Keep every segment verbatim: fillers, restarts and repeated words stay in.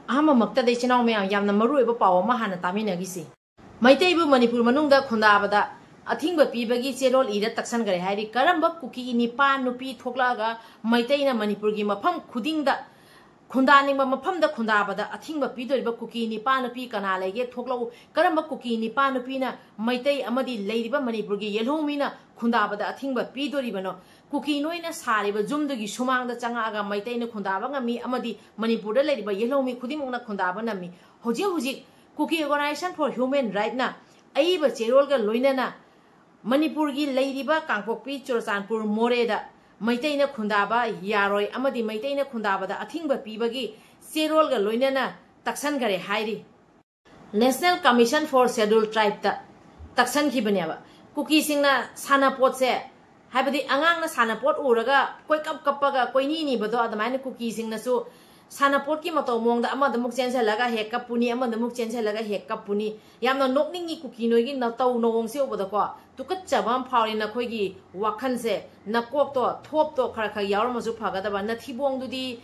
ꯑꯍꯥꯟꯕꯃꯛꯇꯗ ꯏꯆꯤꯟ ꯏꯅꯥꯎ ꯃꯌꯥꯝ, ꯌꯥꯝꯅ ꯃꯔꯨꯑꯣꯏꯕ ꯄꯥꯎ ꯑꯃ ꯍꯥꯟꯅ ꯇꯥꯃꯤꯟꯅꯈꯤꯁꯤ꯫ ꯃꯩꯇꯩꯕꯨ ꯃꯅꯤꯄꯨꯔ ꯃꯅꯨꯡꯗ ꯈꯨꯟꯗꯥꯕꯗ ꯑꯊꯤꯡꯕ ꯄꯤꯕꯒꯤ ꯆꯦꯔꯣꯜ ꯏꯔ ꯇꯛꯁꯟꯈ꯭ꯔꯦ ꯍꯥꯏꯔꯤ꯫ ꯀꯔꯝꯕ ꯀꯨꯀꯤ ꯅꯤꯄꯥ ꯅꯨꯄꯤ ꯊꯣꯛꯂꯛꯑꯒ ꯃꯩꯇꯩꯅ ꯃꯅꯤꯄꯨꯔꯒꯤ ꯃꯐꯝ ꯈꯨꯗꯤꯡꯗ ꯈꯨꯟꯗꯥꯅꯤꯡꯕ ꯃꯐꯝꯗ ꯈꯨꯟꯗꯥꯕꯗ ꯑꯊꯤꯡꯕ ꯄꯤꯗꯣꯔꯤꯕ ꯀꯨꯀꯤ ꯅꯤꯄꯥ ꯅꯨꯄꯤ ꯀꯅꯥ ꯂꯩꯒꯦ? ꯊꯣꯛꯂꯛꯎ꯫ ꯀꯔꯝꯕ ꯀꯨꯀꯤ ꯅꯤꯄꯥ ꯅꯨꯄꯤꯅ ꯃꯩꯇꯩ ꯑꯃꯗꯤ ꯂꯩꯔꯤꯕ ꯃꯅꯤꯄꯨꯔꯒꯤ ꯌꯦꯜꯍꯧꯃꯤꯅ ꯈꯨꯟꯗꯥꯕꯗ ꯑꯊꯤꯡꯕ ꯄꯤꯗꯣꯔꯤꯕꯅꯣ? ꯀꯨꯀꯤ ꯅꯣꯏꯅ ꯁꯥꯔꯤꯕ ꯌꯨꯝꯗꯨꯒꯤ ꯁꯨꯃꯥꯡꯗ ꯆꯪꯉꯛꯑꯒ ꯃꯩꯇꯩꯅ ꯈꯨꯟꯗꯥꯕ ꯉꯝꯃꯤ ꯑꯃꯗꯤ ꯃꯅꯤꯄꯨꯔꯗ ꯂꯩꯔꯤꯕ ꯌꯦꯜꯍꯧꯃꯤ ꯈꯨꯗꯤꯡꯃꯛꯅ ꯈꯨꯟꯗꯥꯕ ꯉꯝꯃꯤ꯫ ꯍꯧꯖꯤꯛ ꯍꯧꯖꯤꯛ Kuki Organisation for Human Rightꯅ ꯑꯏꯕ ꯆꯦꯔꯣꯜꯒ ꯂꯣꯏꯅꯅ ꯃꯅꯤꯄꯨꯔꯒꯤ ꯂꯩꯔꯤꯕ ꯀꯥꯡꯄꯣꯛꯄꯤ, ꯆꯨꯔꯆꯥꯟꯄꯨꯔ, ꯃꯣꯔꯦꯗ ꯃꯩꯇꯩꯅ ꯈꯨꯟꯗꯥꯕ ꯌꯥꯔꯣꯏ ꯑꯃꯗꯤ ꯃꯩꯇꯩꯅ ꯈꯨꯟꯗꯥꯕꯗ ꯑꯊꯤꯡꯕ ꯄꯤꯕꯒꯤ ꯆꯦꯔꯣꯜꯒ ꯂꯣꯏꯅꯅ ꯇꯛꯁꯟꯈꯔꯦ ꯍꯥꯏꯔꯤ꯫ National Commission for Scheduled Tribeꯇ ꯇꯛꯁꯟꯈꯤꯕꯅꯦꯕ꯫ ꯀꯨꯀꯤꯁꯤꯡꯅ ꯁꯥꯟꯅꯄꯣꯠꯁꯦ, ꯍꯥꯏꯕꯗꯤ ꯑꯉꯥꯡꯅ ꯁꯥꯟꯅꯄꯣꯠ ꯎꯔꯒ ꯀꯣꯏꯀꯞ ꯀꯞꯄꯒ ꯀꯣꯏꯅꯤ ꯅꯤꯕꯗꯣ, ꯑꯗꯨꯃꯥꯏꯅ ꯀꯨꯀꯤꯁꯤꯡꯅꯁꯨ ꯁꯥꯟꯅꯄꯣꯠꯀꯤ ꯃꯇꯧ ꯃꯑꯣꯡꯗ ꯑꯃꯗ ꯑꯃꯨꯛ ꯆꯦꯟꯁꯤꯜꯂꯒ ꯍꯦꯛ ꯀꯞꯄꯨꯅꯤ, ꯑꯃꯗ ꯑꯃꯨꯛ ꯆꯦꯟꯁꯤꯜꯂꯒ ꯍꯦꯛ ꯀꯞꯄꯨꯅꯤ꯫ ꯌꯥꯝꯅ ꯅꯣꯛꯅꯤꯡꯉꯤ ꯀꯨꯀꯤ ꯅꯣꯏꯒꯤ ꯅꯇꯧ ꯅꯑꯣꯡꯁꯦ ꯎꯕꯗꯀꯣ꯫ ꯇꯨꯀꯠꯆꯕ ꯑꯃ ꯐꯥꯎꯔꯤ ꯅꯈꯣꯏꯒꯤ ꯋꯥꯈꯜꯁꯦ, ꯅꯀꯣꯛꯇꯣ ꯊꯣꯞꯇꯣ ꯈꯔ ꯈꯔ ꯌꯥꯎꯔꯝꯃꯁꯨ ꯐꯒꯗꯕ꯫ ꯅꯊꯤꯕꯣꯡꯗꯨꯗꯤ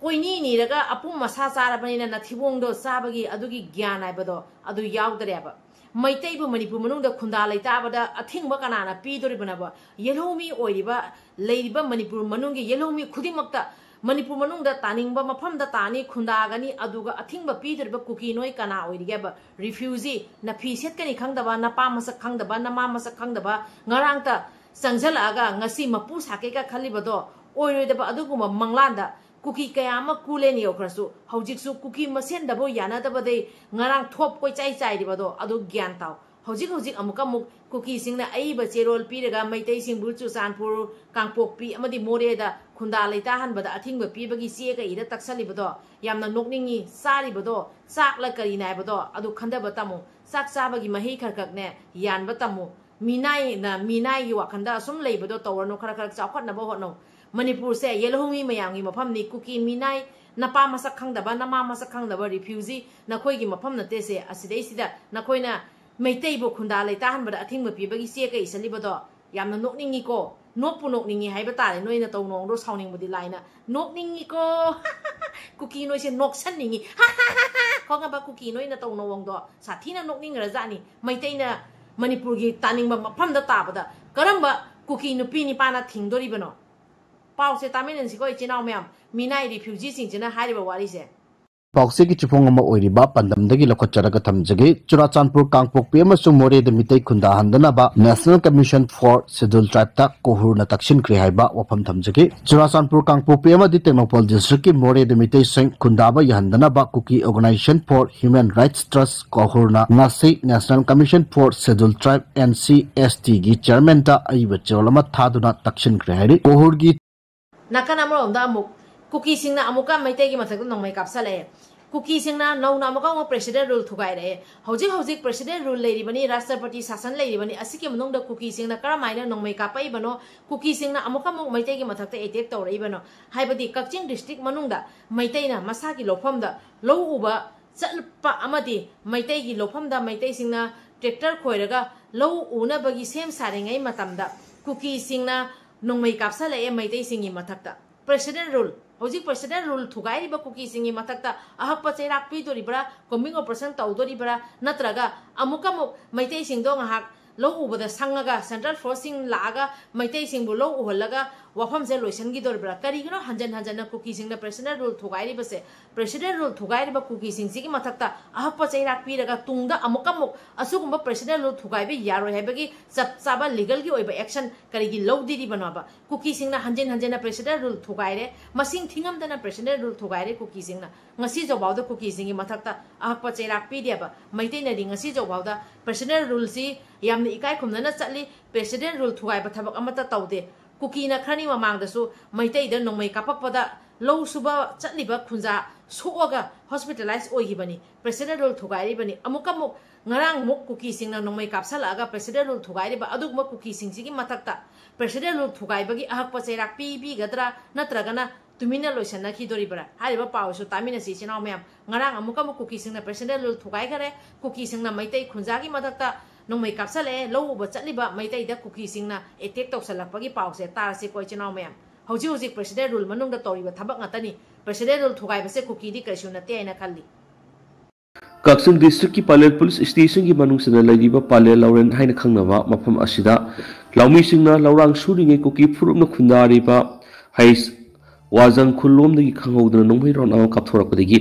ꯀꯣꯏꯅꯤ ꯅꯤꯔꯒ ꯑꯄꯨꯝ ꯑꯁꯥ ꯆꯥꯔꯕꯅꯤꯅ ꯅꯊꯤꯕꯣꯡꯗꯣ ꯆꯥꯕꯒꯤ ꯑꯗꯨꯒꯤ ꯒ꯭ꯌꯥꯟ ꯍꯥꯏꯕꯗꯣ ꯑꯗꯨ ꯌꯥꯎꯗꯔꯦꯕ꯫ ꯃꯩꯇꯩꯕꯨ ꯃꯅꯤꯄꯨꯔ ꯃꯅꯨꯡꯗ ꯈꯨꯟꯗꯥ ꯂꯩꯇꯥꯕꯗ ꯑꯊꯤꯡꯕ ꯀꯅꯥꯅ ꯄꯤꯗꯣꯔꯤꯕꯅꯣꯕ? ꯌꯦꯜꯍꯧꯃꯤ ꯑꯣꯏꯔꯤꯕ, ꯂꯩꯔꯤꯕ ꯃꯅꯤꯄꯨꯔ ꯃꯅꯨꯡꯒꯤ ꯌꯦꯜꯍꯧꯃꯤ ꯈꯨꯗꯤꯡꯃꯛꯇ ꯃꯅꯤꯄꯨꯔ ꯃꯅꯨꯡꯗ ꯇꯥꯅꯤꯡꯕ ꯃꯐꯝꯗ ꯇꯥꯅꯤ, ꯈꯨꯟꯗꯥꯒꯅꯤ, ꯑꯗꯨꯒ ꯑꯊꯤꯡꯕ ꯄꯤꯗꯣꯔꯤꯕ ꯀꯨꯀꯤ ꯅꯣꯏ ꯀꯅꯥ ꯑꯣꯏꯔꯤꯒꯦꯕ? Refugee, ꯅꯐꯤ ꯁꯦꯠꯀꯅꯤ ꯈꯪꯗꯕ, ꯅꯄꯥ ꯃꯁꯛ ꯈꯪꯗꯕ, ꯅꯃꯥ ꯃꯁꯛ ꯈꯪꯗꯕ, ꯉꯔꯥꯡꯇ ꯆꯪꯁꯤꯜꯂꯛꯑꯒ ꯉꯁꯤ ꯃꯄꯨ ꯁꯥꯀꯦꯒ ꯈꯜꯂꯤꯕꯗꯣ ꯑꯣꯏꯔꯣꯏꯗꯕ ꯑꯗꯨꯒꯨꯝꯕ ꯃꯪꯂꯥꯟꯗ ꯀꯨꯀꯤ ꯀꯌꯥ ꯑꯃ ꯀꯨꯂꯦꯟ ꯌꯧꯈ꯭ꯔꯁꯨ ꯍꯧꯖꯤꯛꯁꯨ ꯀꯨꯀꯤ ꯃꯁꯦꯟꯗꯕꯨ ꯌꯥꯅꯗꯕꯗꯩ ꯉꯔꯥꯡ ꯊꯣꯞ ꯀꯣꯏꯆꯥꯏ ꯆꯥꯏꯔꯤꯕꯗꯣ ꯑꯗꯨ ꯒ꯭ꯌꯥꯟ ꯇꯥꯎ꯫ ꯍꯧꯖꯤꯛ ꯍꯧꯖꯤꯛ ꯑꯃꯨꯛꯀ ꯑꯃꯨꯛ ꯀꯨꯀꯤꯁꯤꯡꯅ ꯑꯏꯕ ꯆꯦꯔꯣꯜ ꯄꯤꯔꯒ ꯃꯩꯇꯩꯁꯤꯡꯕꯨ ꯆꯨꯔꯆꯥꯟꯄꯨꯔ, ꯀꯥꯡꯄꯣꯛꯄꯤ ꯑꯃꯗꯤ ꯃꯣꯔꯦꯗ ꯈꯨꯟꯗꯥ ꯂꯩꯇꯥꯍꯟꯕꯗ ꯑꯊꯤꯡꯕ ꯄꯤꯕꯒꯤ ꯆꯦꯒ ꯏꯔ ꯇꯛꯁꯜꯂꯤꯕꯗꯣ ꯌꯥꯝꯅ ꯅꯣꯛꯅꯤꯡꯉꯤ꯫ ꯆꯥꯔꯤꯕꯗꯣ ꯆꯥꯛꯂ ꯀꯔꯤꯅ ꯍꯥꯏꯕꯗꯣ ꯑꯗꯨ ꯈꯟꯊꯕ ꯇꯝꯃꯨ꯫ ꯆꯥꯛ ꯆꯥꯕꯒꯤ ꯃꯍꯤ ꯈꯔ ꯈꯛꯅꯦ ꯌꯥꯟꯕ ꯇꯝꯃꯨ꯫ ꯃꯤꯅꯥꯏꯅ ꯃꯤꯅꯥꯏꯒꯤ ꯋꯥꯈꯜꯗ ꯑꯁꯨꯝ ꯂꯩꯕꯗꯣ ꯇꯧꯔꯅꯨ, ꯈꯔ ꯈꯔ ꯆꯥꯎꯈꯠꯅꯕ ꯍꯣꯠꯅꯧ꯫ ꯃꯅꯤꯄꯨꯔꯁꯦ ꯌꯦꯜꯍꯧꯃꯤ ꯃꯌꯥꯝꯒꯤ ꯃꯐꯝꯅꯤ꯫ ꯀꯨꯀꯤ ꯃꯤꯅꯥꯏ, ꯅꯄꯥ ꯃꯁꯛ ꯈꯪꯗꯕ, ꯅꯃꯥ ꯃꯁꯛ ꯈꯪꯗꯕ refugee, ꯅꯈꯣꯏꯒꯤ ꯃꯐꯝ ꯅꯠꯇꯦꯁꯦ꯫ ꯑꯁꯤꯗꯩꯁꯤꯗ ꯅꯈꯣꯏꯅ ꯃꯩꯇꯩꯕꯨ ꯈꯨꯟꯗꯥ ꯂꯩꯇꯥꯍꯟꯕꯗ ꯑꯊꯤꯡꯕ ꯄꯤꯕꯒꯤ ꯆꯦꯒ ꯏꯁꯜꯂꯤꯕꯗꯣ ꯌꯥꯝꯅ ꯅꯣꯛꯅꯤꯡꯉꯤꯀꯣ꯫ ꯅꯣꯛꯄꯨ ꯅꯣꯛꯅꯤꯡꯉꯤ ꯍꯥꯏꯕ ꯇꯥꯔꯦ, ꯅꯣꯏꯅ ꯇꯧ ꯅꯣꯡꯗꯣ ꯁꯥꯎꯅꯤꯡꯕꯗꯤ ꯂꯥꯏꯅ꯫ ꯅꯣꯛꯅꯤꯡꯉꯤꯀꯣ꯫ ꯀꯨꯀꯤ ꯅꯣꯏꯁꯦ ꯅꯣꯛꯁꯟꯅꯤꯡꯉꯤ꯫ ꯈꯪꯉꯕ? ꯀꯨꯀꯤ ꯅꯣꯏꯅ ꯇꯧ ꯅꯣꯡꯗꯣ ꯁꯥꯊꯤꯅ ꯅꯣꯛꯅꯤꯡꯈ꯭ꯔꯖꯥꯠꯅꯤ꯫ ꯃꯩꯇꯩꯅ ꯃꯅꯤꯄꯨꯔꯒꯤ ꯇꯥꯅꯤꯡꯕ ꯃꯐꯝꯗ ꯇꯥꯕꯗ ꯀꯔꯝꯕ ꯀꯨꯀꯤ ꯅꯨꯄꯤ ꯅꯤꯄꯥꯅ ꯊꯤꯡꯗꯣꯔꯤꯕꯅꯣ? ꯄꯥꯎꯁꯦ ꯇꯥꯃꯤꯟꯅꯁꯤꯀꯣ, ꯏꯆꯤꯟ ꯏꯅꯥꯎ ꯃꯌꯥꯝ, ꯃꯤꯅꯥꯏ ꯔꯤꯐ꯭ꯌꯨꯖꯤꯁꯤꯡꯁꯤꯅ ꯍꯥꯏꯔꯤꯕ ꯋꯥꯔꯤꯁꯦ꯫ ꯄꯥꯎꯆꯦꯒꯤ ꯆꯤꯐꯣꯡ ꯑꯃ ꯑꯣꯏꯔꯤꯕ ꯄꯥꯟꯗꯝꯗꯒꯤ ꯂꯧꯈꯠꯆꯔꯒ ꯊꯝꯖꯒꯦ꯫ ꯆꯨꯔꯥꯆꯥꯟꯄꯨꯔ, ꯀꯥꯡꯄꯣꯛꯄꯤ ꯑꯃꯁꯨꯡ ꯃꯣꯔꯦꯗ Meitei ꯈꯨꯟꯗꯥꯍꯟꯗꯅꯕ National Commission for Scheduled Tribe ꯇ ꯀꯣꯍꯨꯔꯅ ꯇꯛꯁꯤꯟꯈ꯭ꯔꯦ ꯍꯥꯏꯕ ꯋꯥꯐꯝ ꯊꯝꯖꯒꯦ꯫ ꯆꯨꯔꯥꯆꯥꯟꯄꯨꯔ, ꯀꯥꯡꯄꯣꯛꯄꯤ ꯑꯃꯗꯤ ꯇꯦꯡꯅꯧꯄꯜ district ꯀꯤ ꯃꯣꯔꯦꯗ ꯃꯤꯇꯩꯁꯤꯡ ꯈꯨꯟꯗꯥꯕ ꯌꯥꯍꯟꯗꯅꯕ Kuki Organisation for Human Rights Trust, ꯀꯣꯍꯨꯔꯅ ꯉꯁꯤ National Commission for Scheduled Tribe, N C S T ꯒꯤ chairman ꯗ ꯑꯏꯕ ꯆꯦꯔꯣꯜ ꯑꯃ ꯊꯥꯗꯨꯅ ꯇꯛꯁꯤꯟꯈ꯭ꯔꯦ ꯍꯥꯏꯔꯤ꯫ ꯀꯣꯍꯨꯔꯒꯤ ꯅꯥꯀꯟ ꯑꯃꯔꯣꯝꯗ ꯑꯃꯨꯛ ꯀꯨꯀꯤꯁꯤꯡꯅ ꯑꯃꯨꯛꯀ ꯃꯩꯇꯩꯒꯤ ꯃꯊꯛꯇ ꯅꯣꯡꯃꯩ ꯀꯥꯞꯁꯜꯂꯛꯑꯦ꯫ ꯀꯨꯀꯤꯁꯤꯡꯅ ꯅꯧꯅ ꯑꯃꯨꯛꯀ ꯑꯃꯨꯛ president rule ꯊꯨꯒꯥꯏꯔꯛꯑꯦ꯫ ꯍꯧꯖꯤꯛ ꯍꯧꯖꯤꯛ president rule ꯂꯩꯔꯤꯕꯅꯤ, ꯔꯥꯁꯇ꯭ꯔꯄꯇꯤ ꯁꯥꯁꯟ ꯂꯩꯔꯤꯕꯅꯤ꯫ ꯑꯁꯤꯒꯤ ꯃꯅꯨꯡꯗ ꯀꯨꯀꯤꯁꯤꯡꯅ ꯀꯔꯝꯍꯥꯏꯅ ꯅꯣꯡꯃꯩ ꯀꯥꯞꯄꯛꯏꯕꯅꯣ? ꯀꯨꯀꯤꯁꯤꯡꯅ ꯑꯃꯨꯛꯀ ꯑꯃꯨꯛ ꯃꯩꯇꯩꯒꯤ ꯃꯊꯛꯇ attack ꯇꯧꯔꯛꯏꯕꯅꯣ? ꯍꯥꯏꯕꯗꯤ ꯀꯛꯆꯤꯡ district ꯃꯅꯨꯡꯗ ꯃꯩꯇꯩꯅ ꯃꯁꯥꯒꯤ ꯂꯧꯐꯝꯗ ꯂꯧ ꯎꯕ ꯆꯠꯄ ꯑꯃꯗꯤ ꯃꯩꯇꯩꯒꯤ ꯂꯧꯐꯝꯗ ꯃꯩꯇꯩꯁꯤꯡꯅ tractor ꯈꯣꯏꯔꯒ ꯂꯧ ꯎꯅꯕꯒꯤ ꯁꯦꯝ ꯁꯥꯔꯤꯉꯩ ꯃꯇꯝꯗ ꯀꯨꯀꯤꯁꯤꯡꯅ ꯅꯣꯡꯃꯩ ꯀꯥꯞꯁꯜꯂꯛꯑꯦ ꯃꯩꯇꯩꯁꯤꯡꯒꯤ ꯃꯊꯛꯇ꯫ President rule, ꯍꯧꯖꯤꯛ president rule ꯊꯨꯒꯥꯏꯔꯤꯕ ꯀꯨꯀꯤꯁꯤꯡꯒꯤ ꯃꯊꯛꯇ ꯑꯍꯛꯄ ꯆꯩꯔꯥꯛ ꯄꯤꯗꯣꯔꯤꯕ꯭ꯔꯥ, combing operation ꯇꯧꯗꯣꯔꯤꯕ꯭ꯔꯥ, ꯅꯠꯇ꯭ꯔꯒ ꯑꯃꯨꯛꯀ ꯑꯃꯨꯛ ꯃꯩꯇꯩꯁꯤꯡꯗꯣ ꯉꯥꯏꯍꯥꯛ ꯂꯧ ꯎꯕꯗ ꯁꯪꯉꯒ central forceꯁꯤꯡ ꯂꯥꯛꯑꯒ ꯃꯩꯇꯩꯁꯤꯡꯕꯨ ꯂꯧ ꯎꯍꯜꯂꯒ ꯋꯥꯐꯝꯁꯦ ꯂꯣꯏꯁꯤꯟꯈꯤꯗꯣꯔꯤꯕ꯭ꯔꯥ? ꯀꯔꯤꯒꯤꯅꯣ ꯍꯟꯖꯟ ꯍꯟꯖꯟꯅ ꯀꯨꯀꯤꯁꯤꯡꯅ president rule ꯊꯨꯒꯥꯏꯔꯤꯕꯁꯦ? President rule ꯊꯨꯒꯥꯏꯔꯤꯕ ꯀꯨꯀꯤꯁꯤꯡꯁꯤꯒꯤ ꯃꯊꯛꯇ ꯑꯍꯛꯄ ꯆꯩꯔꯥꯛ ꯄꯤꯔꯒ ꯇꯨꯡꯗ ꯑꯃꯨꯛꯀ ꯑꯃꯨꯛ ꯑꯁꯤꯒꯨꯝꯕ president rule ꯊꯨꯒꯥꯏꯕ ꯌꯥꯔꯣꯏ ꯍꯥꯏꯕꯒꯤ ꯆꯞ ꯆꯥꯕ legalꯒꯤ ꯑꯣꯏꯕ action ꯀꯔꯤꯒꯤ ꯂꯧꯗꯤꯔꯤꯕꯅꯣꯕ? ꯀꯨꯀꯤꯁꯤꯡꯅ ꯍꯟꯖꯤꯟ ꯍꯟꯖꯤꯟꯅ president rule ꯊꯨꯒꯥꯏꯔꯦ, ꯃꯁꯤꯡ ꯊꯤꯉꯝꯗꯅ president rule ꯊꯨꯒꯥꯏꯔꯦ ꯀꯨꯀꯤꯁꯤꯡꯅ꯫ ꯉꯁꯤ ꯖꯧꯐꯥꯎꯗ ꯀꯨꯀꯤꯁꯤꯡꯒꯤ ꯃꯊꯛꯇ ꯑꯍꯛꯄ ꯆꯩꯔꯥꯛ ꯄꯤꯗꯦꯕ꯫ ꯃꯩꯇꯩꯅꯗꯤ ꯉꯁꯤ ꯖꯧꯐꯥꯎꯗ president ruleꯁꯤ ꯌꯥꯝꯅ ꯏꯀꯥꯏ ꯈꯨꯝꯅꯅ ꯆꯠꯂꯤ, president rule ꯊꯨꯒꯥꯏꯕ ꯊꯕꯛ ꯑꯃꯠꯇ ꯇꯧꯗꯦ꯫ ꯀꯨꯀꯤꯅ ꯈꯔꯅꯤ ꯃꯃꯥꯡꯗꯁꯨ ꯃꯩꯇꯩꯗ ꯅꯣꯡꯃꯩ ꯀꯥꯞꯄꯛꯄꯗ ꯂꯧ ꯁꯨꯕ ꯆꯠꯂꯤꯕ ꯈꯨꯟꯖꯥ ꯁꯣꯛꯑꯒ hospitalize ꯑꯣꯏꯈꯤꯕꯅꯤ꯫ President rule ꯊꯨꯒꯥꯏꯔꯤꯕꯅꯤ꯫ ꯑꯃꯨꯛꯀ ꯑꯃꯨꯛ ꯉꯔꯥꯡ ꯑꯃꯨꯛ ꯀꯨꯀꯤꯁꯤꯡꯅ ꯅꯣꯡꯃꯩ ꯀꯥꯞꯁꯜꯂꯛꯑꯒ president rule ꯊꯨꯒꯥꯏꯔꯤꯕ ꯑꯗꯨꯒꯨꯝꯕ ꯀꯨꯀꯤꯁꯤꯡꯁꯤꯒꯤ ꯃꯊꯛꯇ president rule ꯊꯨꯒꯥꯏꯕꯒꯤ ꯑꯍꯛꯄ ꯆꯩꯔꯥꯛ ꯄꯤꯕꯤꯒꯗ꯭ꯔꯥ ꯅꯠꯇ꯭ꯔꯒꯅ ꯇꯨꯃꯤꯟꯅ ꯂꯣꯏꯁꯤꯟꯅꯈꯤꯗꯣꯔꯤꯕ꯭ꯔꯥ? ꯍꯥꯏꯔꯤꯕ ꯄꯥꯎꯁꯨ ꯇꯥꯃꯤꯟꯅꯁꯤ ꯏꯆꯤꯟ ꯏꯅꯥꯎ ꯃꯌꯥꯝ꯫ ꯉꯔꯥꯡ ꯑꯃꯨꯛꯀ ꯑꯃꯨꯛ ꯀꯨꯀꯤꯁꯤꯡꯅ president rule ꯊꯨꯒꯥꯏꯈꯔꯦ꯫ ꯀꯨꯀꯤꯁꯤꯡꯅ ꯃꯩꯇꯩ ꯈꯨꯟꯖꯥꯒꯤ ꯃꯊꯛꯇ ꯅꯣꯡꯃꯩ ꯀꯥꯞꯁꯜꯂꯛꯑꯦ, ꯂꯧ ꯎꯕ ꯆꯠꯂꯤꯕ ꯃꯩꯇꯩꯗ ꯀꯨꯀꯤꯁꯤꯡꯅ ꯑꯦꯇꯦꯛ ꯇꯧꯁꯜꯂꯛꯄꯒꯤ ꯄꯥꯎꯁꯦ ꯇꯥꯔꯁꯤꯀꯣ, ꯏꯆꯤꯟ ꯏꯅꯥꯎ ꯃꯌꯥꯝ꯫ ꯍꯧꯖꯤꯛ ꯍꯧꯖꯤꯛ ꯄ꯭ꯔꯦꯁꯤꯗꯦꯟ ꯔꯨꯜ ꯃꯅꯨꯡꯗ ꯇꯧꯔꯤꯕ ꯊꯕꯛ ꯉꯥꯛꯇꯅꯤ꯫ ꯄ꯭ꯔꯦꯁꯤꯗꯦꯟ ꯔꯨꯜ ꯊꯨꯒꯥꯏꯕꯁꯦ ꯀꯨꯀꯤꯗꯤ ꯀꯔꯤꯁꯨ ꯅꯠꯇꯦ ꯍꯥꯏꯅ ꯈꯜꯂꯤ꯫ ꯀꯛꯆꯤꯡ ꯗꯤꯁꯇ꯭ꯔꯤꯛꯀꯤ ꯄꯥꯂꯦꯜ ꯄꯨꯂꯤꯁ ꯁ꯭ꯇꯦꯁꯟꯒꯤ ꯃꯅꯨꯡ ꯆꯟꯅ ꯂꯩꯔꯤꯕ ꯄꯥꯂꯦꯜ ꯂꯧꯔꯦꯟ ꯍꯥꯏꯅ ꯈꯪꯅꯕ ꯃꯐꯝ ꯑꯁꯤꯗ ꯂꯧꯃꯤꯁꯤꯡꯅ ꯂꯧꯔꯥꯡ ꯁꯨꯔꯤꯉꯩ ꯀꯨꯀꯤ ꯐꯨꯔꯨꯞꯅ ꯈꯨꯟꯗꯥꯔꯤꯕ ꯍꯩꯁ ꯋꯥꯖꯪ ꯈꯨꯜꯂꯣꯝꯗꯒꯤ ꯈꯪꯍꯧꯗꯅ ꯅꯣꯡꯃꯩ ꯔꯥꯎꯟ ꯑꯃ ꯀꯥꯞꯊꯣꯔꯛꯄꯗꯒꯤ